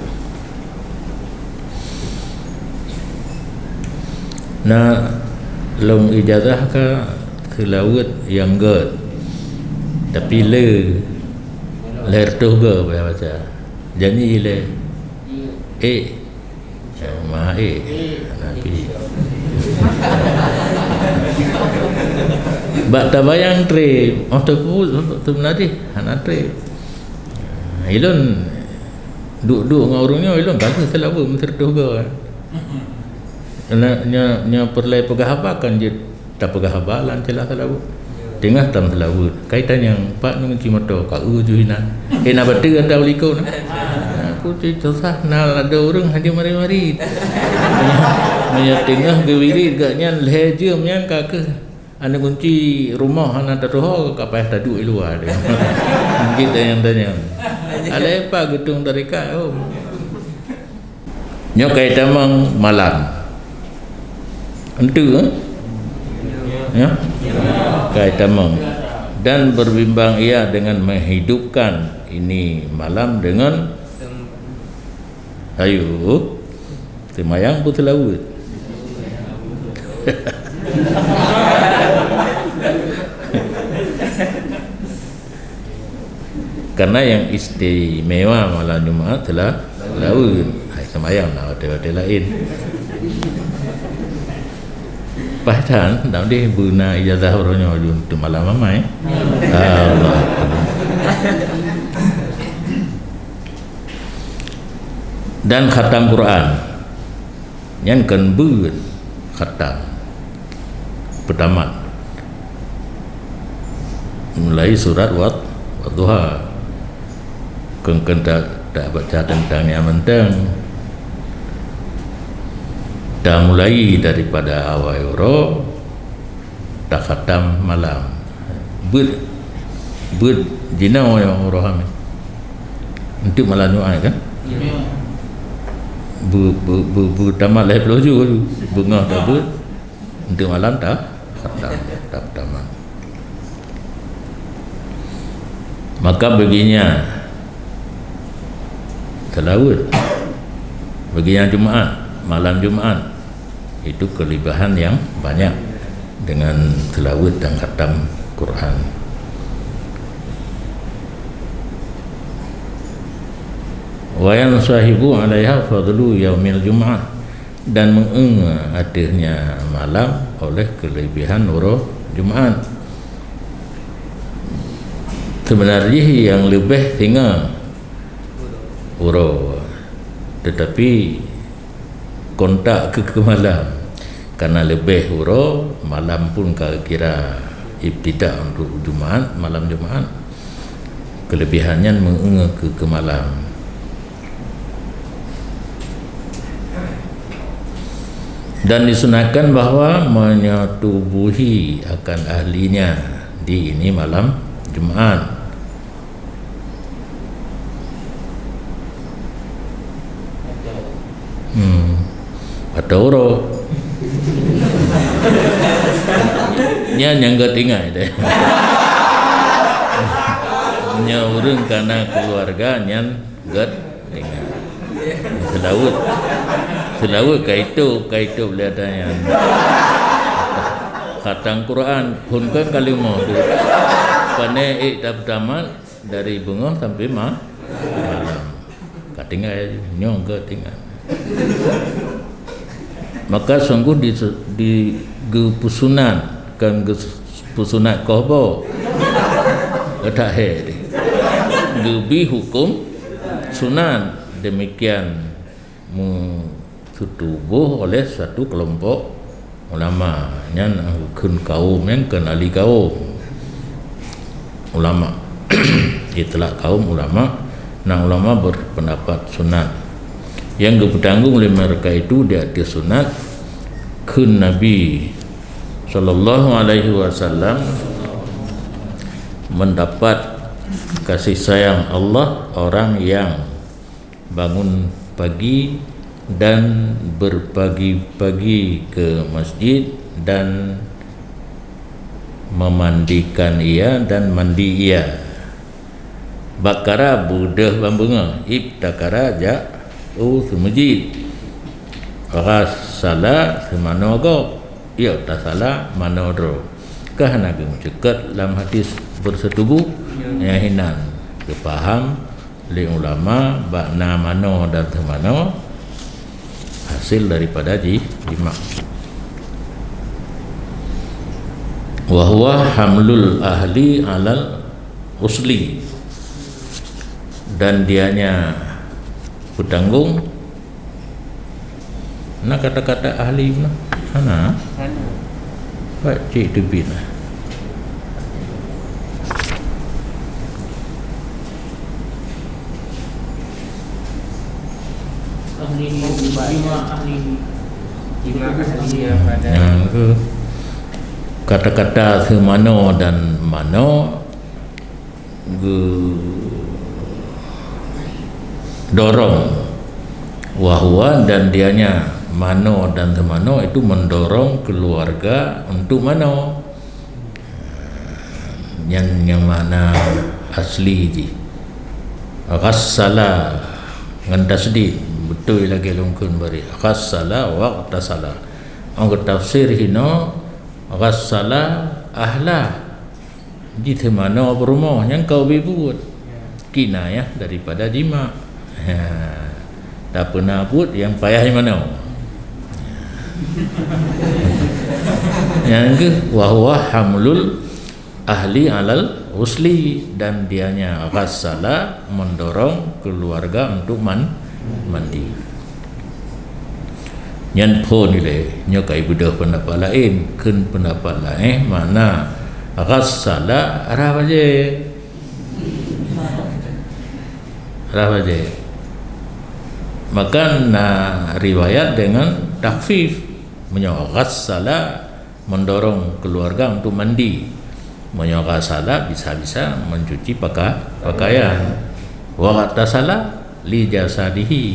Na lôn ijazah ka seulaweuet nyang gèt, tapi le, lhèe reutôh go payah baca. Janji ilèe, eh, eh, ma eh, Nabi. Bak tabayang trép, oh, teupeu, teupeu nadeh, hana trép. Ilôn duek-duek ngon ureueng nyoe, ilôn ka lheueh seulaweuet meuseureutoh go. Nyoe, nyoe, nyoe peureulèe peugah haba kan jeuet tapeugah haba lam ceulah seulaweuet. Teungoh tam seulaweuet, ka itanyong, "Pat neukunci moto?" "Ka eu ju inan." "Eh, na bateue ata u likot na?" "Aku cit susah, na ladôm ureueng hana mari-mari." Meunyoe teungoh geuwirit gobnyan lhèe jeuem nyan ka keuh. Aneuk kunci rumoh hana tatuho, ka payah taduek i luwa deh. Mungkin tanyong-tanyong. Alèh pat geutueng tarekat, oh. Nyoe ka itamong malam. Entu, eh? Ya? Ka itamong. Dan berbimbang ia dengan menghidupkan ini malam dengan, ayo, seumayang peuseulaweuet. Karena yang istimewa malam Jumat adalah seulaweuet. Hai, seumayang na watèe-watèe laén. Paih that, dak deh beuna ijazah uroe nyoe jeuet teumalam amai. Allah. Dan khatam Quran. Nyan kon beuet khatam. Peutamat. Mulai surat Wad-, Wadduha. Kon, kon ta-, tabaca teuntang nyan mantong. Tamulai daripada awai uroe, takhatam malam. Beuet, beuet jinoe nyang uroe Hameh. Untuk malam Jumaat kan? Ya. Bu, bu, bu, bu tamat lhèe ploh ju, beungoh tabeuet. Untuk malam ta, ta, ta, tamat. Maka baginya seulaweuet, baginya Jumaat, malam Jumaat, itu kelebihan yang banyak dengan seulaweuet dan khatam Quran. Wa yansahibu alaiha fadlu yaumil Jumaah, dan meu'eng ateueh nyan malam oleh kelebihan uroe Jumaat. Sebenarnya yang lebih singoh uroe, tetapi kontak keu, keu malam. Karena lebih uroe, malam pun ka kira ibtidak untuk Jumaat, malam Jumaat. Kelebihan nyan meu'eng keu, keu malam. Dan disunahkan bahwa menyatubuhi akan ahlinya di ini malam Jumaat. Hmm. Atau uroe. Nyan nyang geutinggai deh. Nyan ureueng kana keluarga nyan geutinggai. Seulaweuet. Seulaweuet ka itôb, ka itôb lé ata nyan. Khatam Quran, phôn kan kalimah tu. Pané ék tapeutamat dari beungoh sampai ma-, malam. Ka tinggai, nyoe ka tinggai. Maka sungguh di, di geupeusunat, kan geupeusunat koh bo. Geutak he deh. Geubi huköm sunat. Demikian meutuboh oleh satu kelompok ulama. Nyan kheun kaum, nyan kheun ahli kaum ulama. Itlak kaum ulama, na ulama berpendapat sunat. Yang geupeutanggong lé mereka itu di atas sunat, kheun Nabi sallallahu alaihi wasallam mendapat kasih sayang Allah orang yang bangun pagi dan berpagi-pagi ke masjid dan memandikan ia dan mandi ia. Bakara beudôh ban beungoh, ibtakara jak u seumeujid. Ghassala seumanoe gob, ightasala manoe droe. Ka hana geumeuceuket lam hadis beuseutuboh, nyang hinan geupaham lé ulama bak na manoe dan seumanoe hasil daripada ji-, jimak. Wa huwa hamlul ahli alal usli, dan dianya bertanggung. Na kata-kata ahli na? Hana. Hana. Pak cik teubiet na. Ahli jima, ahli jima, ahli apa dah? Nyang ke kata-kata seumanoe dan manoe geudorong, wa huwa, dan dianya, manoe dan seumanoe itu mendorong keluarga untuk manoe. Nyan nyang makna asli jih. Ghassala ngon tasydid, beutôi lagèe lôn kheun bari. Ghassala waghtasala. Ong geutafsir hinoe, ghassala ahla. Jiteumanoe peurumoh nyang ka ubé buet. Kinayah daripada jima. Ha. Tapeuna buet nyang payah jimanoe. Nyang keu, wa huwa hamlul ahli alal ghusli, dan dianya ghassala mendorong keluarga untuk man-, mandi. Nyan phôn ilèe, nyoe ka ibeudôh peundapat laén, kheun peundapat laén makna ghassala rhah bajèe. Rhah bajèe. Maka na riwayat dengan takhfif. Meunyoe ghassala mendorong keluarga untuk mandi. Meunyoe ghasala bisa-bisa mencuci paka-, pakaian. Waghtasala li jasadihi.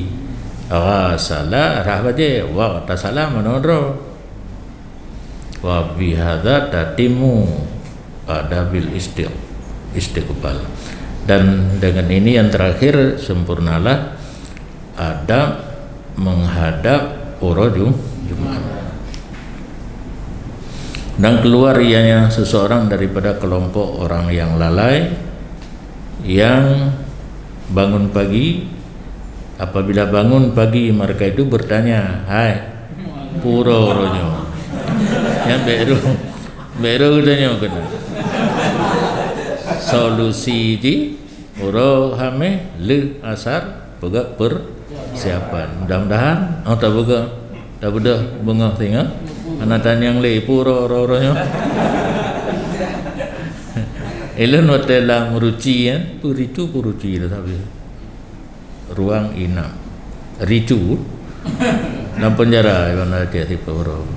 Ghasala rhah bajée, waghtasala meunoe droe. Wa bihadza tatimmu adabil istiq-, istiqbal. Dan dengan ini yang terakhir, sempurnalah adab menghadap uroe Ju-, Jumat. Dan keluar ianya seseorang daripada kelompok orang yang lalai, yang bangun pagi. Apabila bangun pagi, mereka itu bertanya, "Hai, peue uroe nyoe?" Nyan bèk droe, bèk droe geutanyoe keunan. Solusi jih, uroe Hamèh lheueh asar, peugöt persiapan. Mudah-mudahan, oh, tapeugöt, tabeudôh beungoh singoh, hana tanyong lé, peue uroe, uroe, uroe nyoe. Ilôn watèe lam ruci, kan, peuritu peuruci dah sabe. Ruang inap. Ricu. Lam penjara, iban dah tiep siplôh uroe.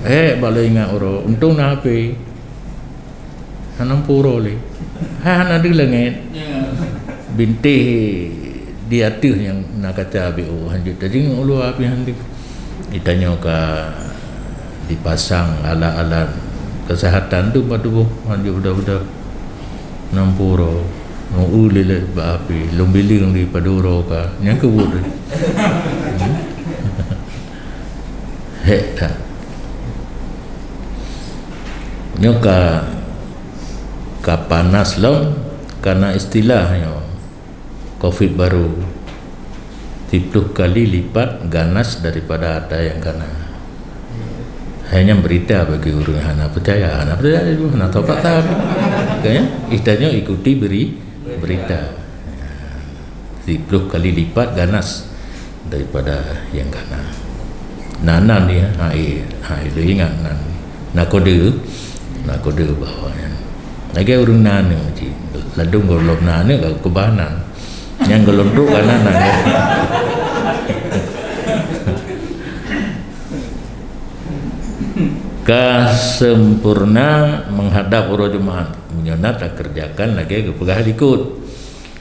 Eh, bak lôn ingat uroe. Untông na H P. Hana peue uroe lé. Hai hana deuh langét. Bintéh di ateueh nyang na kaca B O hanjeuet tajingok u luwa pih han deuh. Geutanyoe ka dipasang alat-alat kesehatan tu bak tuboh hanjeuet beudôh-beudôh. Nam pue uroe, meu-eu lé lé bak api, lôn bileueng di padub uroe ka. Nyan keuh buet. Hék that. Nyoe ka, ka panas lom, ka na istilah nyoe, covid baru. Siplôh kali lipat ganas daripada ata nyang ka na. Hai nyan berita bagi ureuëng hana percaya, hana percaya juga, hana tahu fakta. Kan, ya? Geutanyoe ikuti beri-, berita. Siplôh kali lipat ganas daripada nyang ka na. Na nan dia, hai, hai, lôn ingat nan. Na kode, na kode bahwa nyan. Lagèe ureuëng na aneuk cit. Ladôm gohlom na aneuk ka keubah nan. Nyang gohlom trok ka na nan. Ka sempurna menghadap uroe Jumaat. Meunyoe na takeureujakan lagèe geupeugah likot.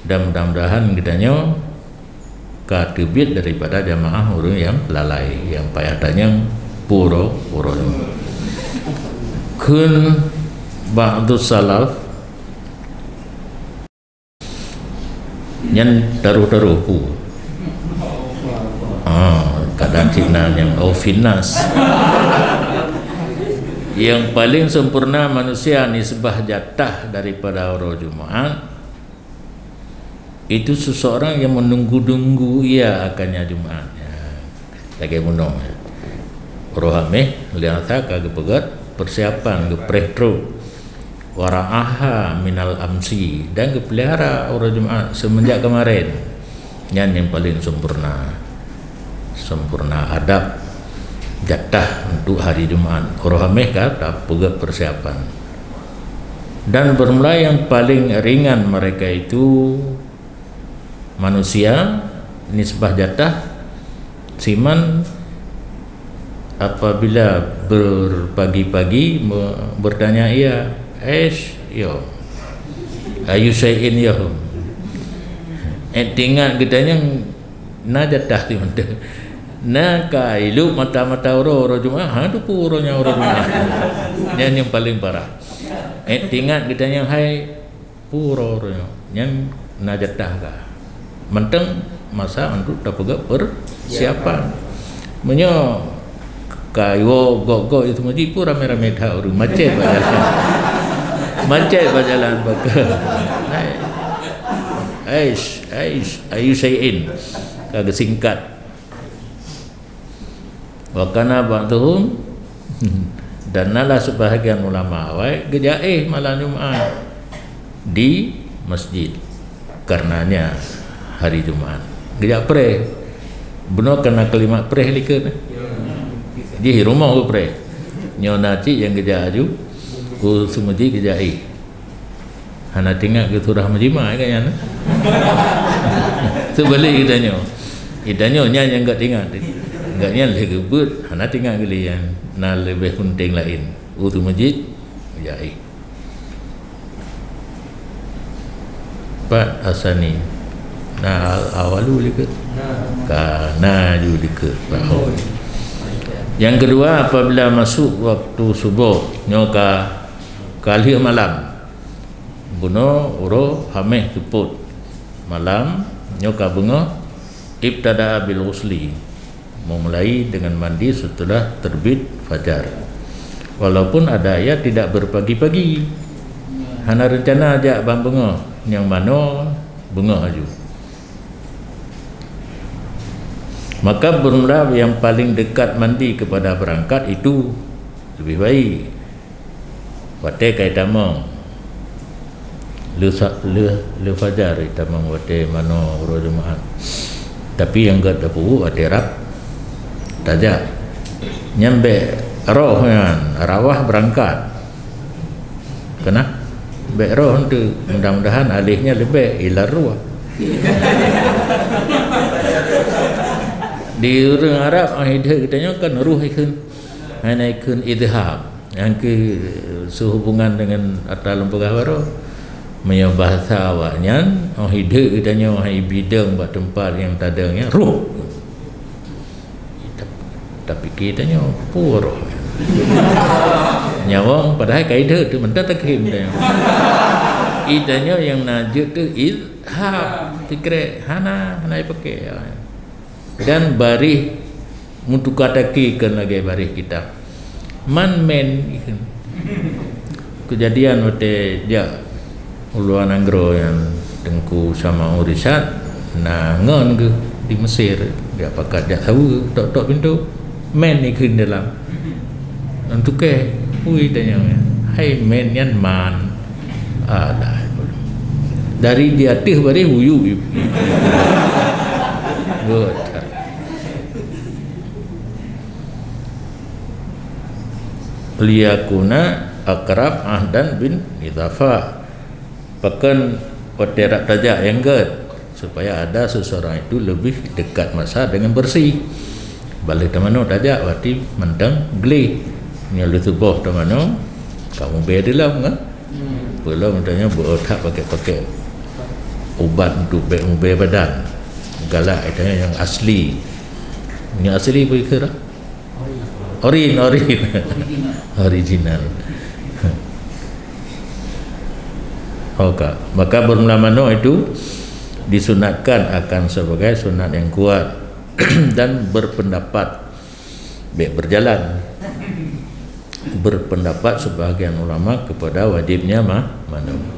Dan mudah-mudahan geutanyoe ka teubiet daripada jamaah ureuëng nyang lalai, nyang payah tanyong pue uroe, pue uroe nyoe. Kheun ba'dus salaf nyan taroh-taroh pue. Ah, kadang cit na nyang, oh, finnas. Yang paling sempurna manusia nisbah jatah daripada uroe Jumaat, itu seseorang yang menunggu-nunggu ia akannya Jumaat. Ya. Lagèe bunoe. Uroe Hamèh, lheueh asa ka geupeugöt persiapan, geupreh trok. Wara'aha minal amsi, dan geupeulihara uroe Jumaat semenjak kemarin. Nyan nyang paling sempurna. Sempurna adab jatah untuk hari Jumaat. Uroe Hamèh ka tapeugöt persiapan. Dan bermula yang paling ringan mereka itu manusia, nisbah jatah, siman apabila berpagi-pagi me-, bertanya ia, "Aish, yo. Ayu syai'in, yo." Eh, tingat geutanyoe na jatah ti mantong. Na ka ilop mata-mata uroe, uroe Jumaat, ha, tu pue uroe nyan uroe Jumaat. Nyan nyang paling parah. Eh, tingat geutanyoe, hai, pue uroe-uroe nyoe, nyan na jatah ka. Mantong masa untuk tapeugöt persiapan. Meunyoe ka iwoe gok-gok itu meuji pun ramé-ramé that ureuëng macet bak jalan. Macet bak jalan baka. Aish, aish, ayu syai'in. Ka geusingkat. Wa kana ba'dhum, dan nalah sebahagian ulama awai geujaéh malam Jumaat di masjid, karenanya hari Jumaat. Geujak preh. Bunoe kana kalimat preh likot. Jih rumoh geupreh. Nyoe na cit nyang geujak aju u seumeujih geujaéh. Hana tingat geusurah meujimaat gobnyan. Seubalek geutanyoe. Geutanyoe nyan nyang gak tingat. Gobnyan lheueh geubeuet, hana tingat geulé nyan. Na leubeh peunteng laén. U seumeujih, jaéh. Pat asani. Nah, al-, awalu likot. Kana ju likot. Nyang keudua, apabila masuk waktu suboh, nyoe ka, ka lheueh malam. Bunoe uroe Hameh seupôt malam, nyoe ka beungoh, ibtada'a bil ghusli, memulai dengan mandi setelah terbit fajar. Walaupun ada ayat tidak berpagi-pagi, hana reuncana jak ban beungoh, nyang manoe beungoh aju. Maka bermula yang paling dekat mandi kepada berangkat itu lebih baik. Watée ka itamong, lheueh sa-, lheueh, lheueh fajar itamong watée manoe uroe Jumaat. Tapi nyang gét tapeubuet watée rab tajak. Nyan bék roh nyan, rawah beurangkat. Keunan bék roh eunteuk, mudah-mudahan aleh nyan leubeh ilar ruah. Di ureuëng Arab, ah, idéh geutanyoe kan ruh ikheun. Hana ikheun idhab. Nyang keu seuhubungan dengan atra lôn peugah baroe. Meunyoe bahasa awaknyan, oh, idéh geutanyoe hai bideueng bak teumpat nyang tadeueng nyan, ruh. Tap-, tapike tanyoe, peue roh. Nyawöng padahai ka idéh tu, mantong takheun tanyoe. Itanyoe nyang na jeuet tu idhab, sikrek, hana, hana ipaké. Dan baréh meutuka taki kon lagée baréh kitab. Man men ikheun. Keujadian watée jak u luwa nanggroe nyan Teungku Sama'un Risyad na ngon geuh di Mesir, jak pakat jak saweue, tok-tok pintoe, men ikheun dalam. Ngon tuké, pui tanyong nyan. Hai men nyan man. Alah, dari di ateueh baréh uyuek. Buet. Liyakuna akrab ahdan bin idhafah. Pakon watée rab tajak nyang gét, supaya ada seseorang itu lebih dekat masa dengan bersih. Bak lheueh tamanoe tajak, berarti mantong gleh. Nyoe lheueh suboh tamanoe, ka mubée di lom kan? Peulom tanyoe beu that pakai-pakai ubat untuk bék mubée badan. Galak tanyoe nyang asli. Nyang asli peue kira? Orin, orin. Original. Oka. Maka bermula manoe itu disunatkan akan sebagai sunat yang kuat dan berpendapat, bék berjalan, berpendapat sebahagian ulama kepada wajibnya ma-, manoe.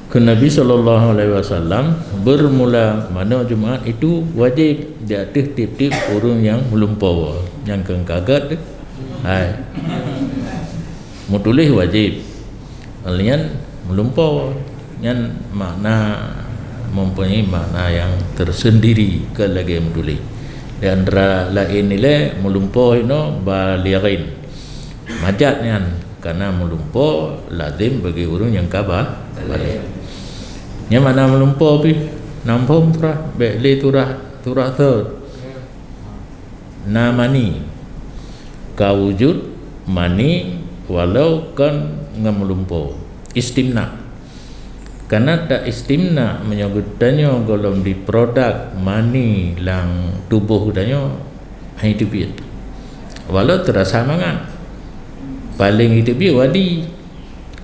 Keu Nabi sallallahu alaihi wasallam, bermula manoe Jumaat itu wajib di ateueh tieb-tieb ureuëng nyang meulumpoe. Nyang keu ka gét tu, hai. Meutuléh wajib. Laén meulumpoe. Nyan makna, mempunyai makna yang tersendiri keu lagée meutuléh. Di antara laén ilée meulumpoe inoe balighin. Majat nyan, karena meulumpoe lazim bagi ureuëng nyang ka ba-, baligh. Nyan makna meulumpoe pih, na phom turah, bék lé turah, turah thot. Na mani. Ka wujud mani walau kon ngon meulumpoe. Istimna. Karena ta istimna meunyoe geutanyoe gohlom diproduksi mani lam tuboh geutanyoe, hai teubiet. Walau teurasa mangat. Paléng teubiet wadi,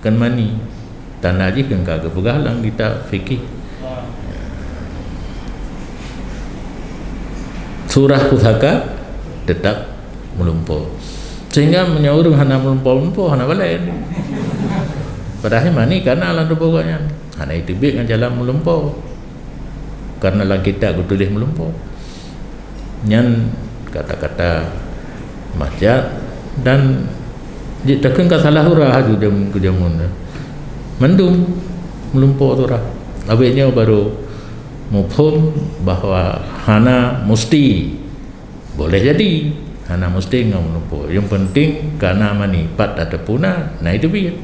kon mani. Tanda jih keu ka geupeugah lam kitab fikih. Surah pusaka tetap meulumpoe. Sehingga meunyoe ureuëng hana meulumpoe-lumpoe, hana balée. Padahai mani kana lam tuboh gobnyan. Hana jiteubiet ngon jalan meulumpoe. Karena lam kitab geutuléh meulumpoe. Nyan kata-kata majat dan jeuet takheun ka salah surah laju jam-, keu jameun nyan. Mandum meulumpoe surah. Abéh nyoe baru muphom bahwa hana musti. Boleh jadi hana musti ngon meulumpoe. Yang penting kana mani pat tateupeue na, na jiteubiet.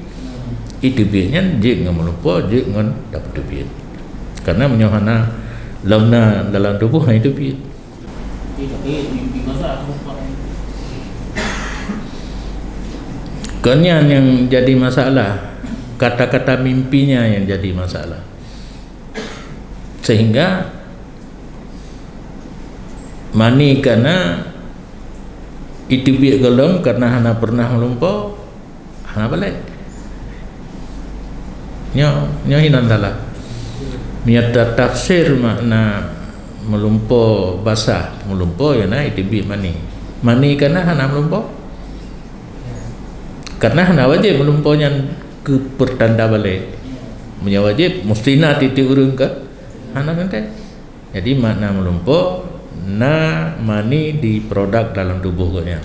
Jiteubiet nyan jeuet ngon meulumpoe, jeuet ngon tapeuteubiet. Karena meunyoe hana lom na dalam tuboh, hana jiteubiet. Kon nyan nyang jadi masalah, kata-kata mimpinya yang jadi masalah. Sehingga mani kana iteubiet gohlom karena hana pernah meulumpoe, hana balek. Nyoe, nyoe hinan salah. Meunyoe tatafsir makna meulumpoe basah, meulumpoe ya na iteubiet mani. Mani kana hana meulumpoe. Karena hana wajéb meulumpoe nyan keu peurtanda balek. Meunyoe wajéb, musti na tieb-tieb ureuëng ka hana teuntèe. Jadi makna meulumpoe na mani di produk dalam tuboh geuh nyan.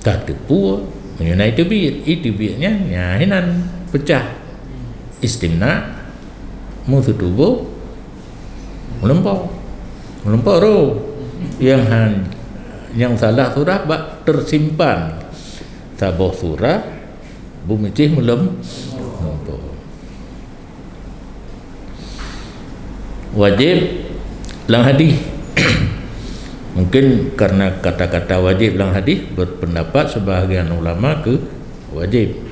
Ka teupue, meunyoe na iteubiet, iteubiet nyan nya hinan peucah. Istimna, meuseutuboh, meulumpoe. Meulumpoe roh. Nyang han, nyang salah surah bak teusimpan. Saboh surah beumicéh meulum-, meulumpoe. Wajéb lam hadih. Mungkin karena kata-kata wajéb lam hadih, berpendapat sebahagian ulama keu wajéb.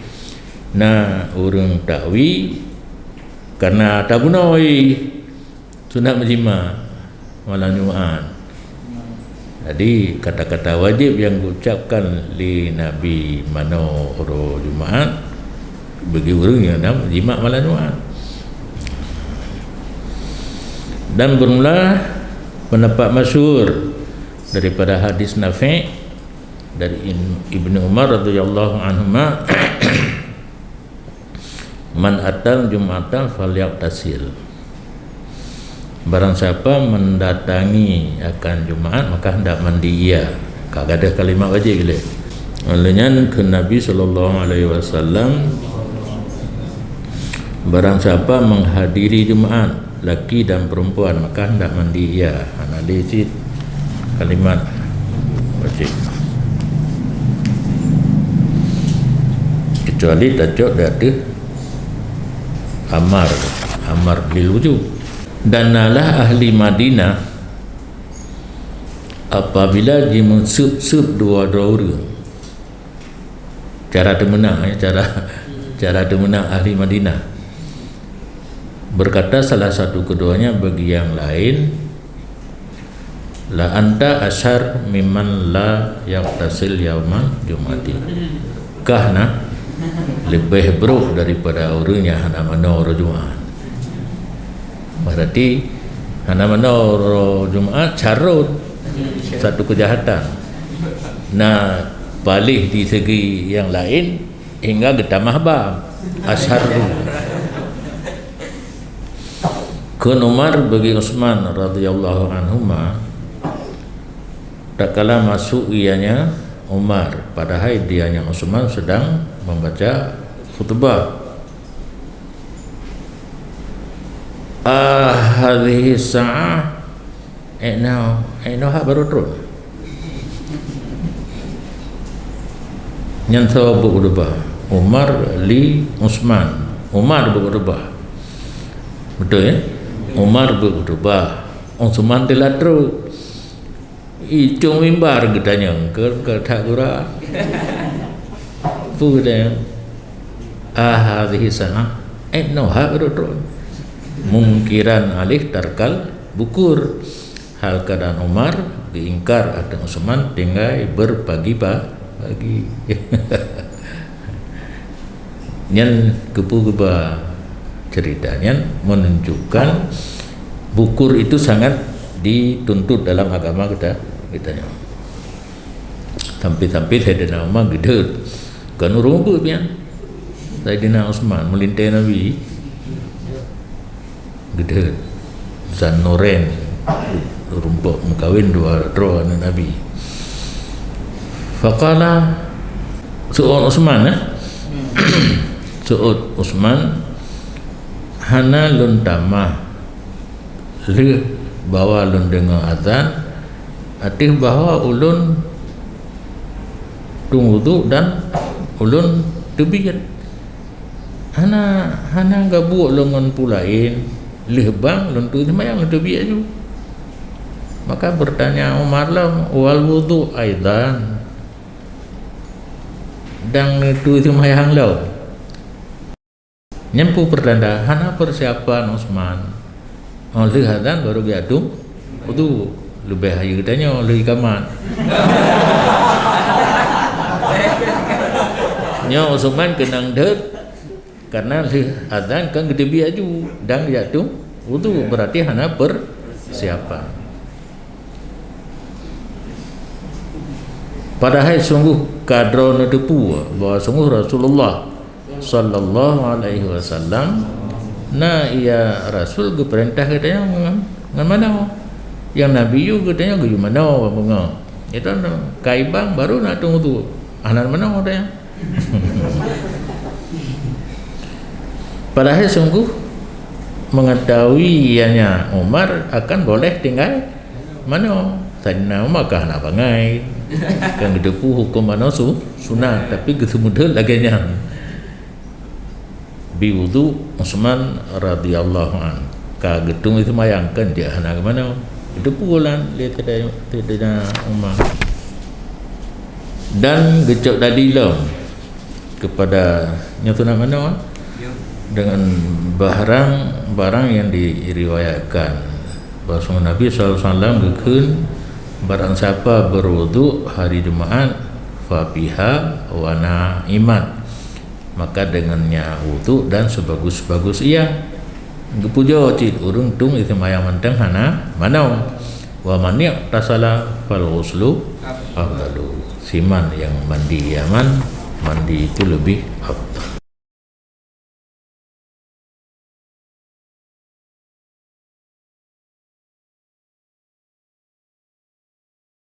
Na ureuëng takwil karena tabunoe sunat meujimak malam Jumaat. Jadi, kata-kata wajéb nyang geucapkan lé Nabi manoe uroe Jumaat bagi ureuëng nyang na jimak malam Jumaat. Dan bermula pendapat masyhur daripada hadis Nafi' dari In-, Ibnu Umar radhiyallahu anhuma, "Man atal jum'ata falyaghtasil." Barang siapa mendatangi akan Jumaat, maka hendak mandi ia. Ka gadôh kalimat wajéb lé. Oleh nyan kheun Nabi sallallahu alaihi wasallam, barang siapa menghadiri Jumaat, laki dan perempuan, maka hendak mandi ia. Hana lé cit kalimat wajéb. Kecuali tacok di ateueh amar, amar lil wujub. Dan nalah ahli Madinah apabila jimeuseup-seup dua droe ureuëng. Cara teumeunang, ya, cara, cara teumeunang ahli Madinah. Berkata salah satu keduanya bagi yang lain, "La anta asyar mimman la yaghtasil yaumal jum'ati." Kah na leubeh brok daripada ureuëng nyang hana manoe uroe Jumaat. Berarti hana manoe uroe Jumaat carôt satu kejahatan. Na paléh di segi nyang laén hingga geutamah ba asyarru. Kheun Umar bagi Utsman radhiyallahu anhuma, tatkala masuk ianya Umar, padahai dianya Utsman sedang membaca khutbah. "Ahadhihi sa'ah?" Ék nyoe, ék nyoe hak barô trôn. Nyan soe beukhutubah? Umar li Utsman. Umar beukhutubah. Beutôi, ya? Umar beukhutubah. Utsman teulat trok. Icong mimbar geutanyong, keu, keu that gura. Peue geutanyong? "Ahadhihi sa'ah?" Ék nyoe hak barô trôn. Mungkiran alih tarkal bukur. Hal keadaan Umar geuingkar ateueh Utsman tinggai beupagi-pagi. Nyan keupeue geuba cerita nyan menunjukkan bukur itu sangat dituntut dalam agama kita, kita nyoe. Sampai-sampai Saidina Umar geudeuet. Kon ureuëng ubeut nyan. Saidina Utsman, meulintée Nabi. Geudeuet. Zannurain, rumpok meukawen dua droe aneuëk Nabi. Faqala, seuôt Utsman, eh? Seuôt Utsman, "Hana lôn tamah lheueh bahwa lôn deungoe azan, ateueh bahwa ulôn tueng wudhu dan ulôn teubiet. Hana, hana gabuek lôn ngon peue laén, lheueh bang lôn tueng seumayang lôn teubiet aju." Maka bertanya Umar lom, "Wal wudhu aidan?" Dan tueng seumayang lom. Nyan peue peurtanda hana persiapan Utsman. Oh, lheueh azan baru geujak tueng wudu. Leubeh hayeue geutanyoe lheueh ikamat. Nyoe Utsman keunong deuet, karena lheueh azan kan geuteubiet aju dan geujak tueng wudu, berarti hana persiapan. Padahai sungguh ka droeneuh teupeue bahwa sungguh Rasulullah sallallahu alaihi wasallam na ia Rasul geupeurintah geutanyoe ngon, ngon manoe. Nyang Nabi yue geutanyoe geuyue manoe beungoh. Itu kaibang baru na tueng wudu. Hana manoe geutanyoe. Padahai sungguh mengetahui ianya Umar akan boleh tinggai manoe. Saidina Umar ka hana bangai. Kan geuteupeue huköm manoe su-, sunat, tapi geuseumeudeuet lagée nyan. Bi wudu Utsman radhiyallahu an. Ka geutueng seumayang kan dia hana geumanoe. Geuteupeue lam lé Saidina Umar. Dan geucok dali lom kepada nyang sunat manoe dengan barang-barang yang diriwayatkan bahwa Nabi sallallahu alaihi wasallam geukheun, barang siapa berwudu hari Jumaat, fabiha wa ni'mat, maka dengannya wudu dan sebagus-bagus ia. Geupujoe cit ureuëng tueng seumayang mantong hana manoe. Wa man ightasala fal ghuslu afdalu. Siman yang mandi, ya man, mandi itu lebih afdal.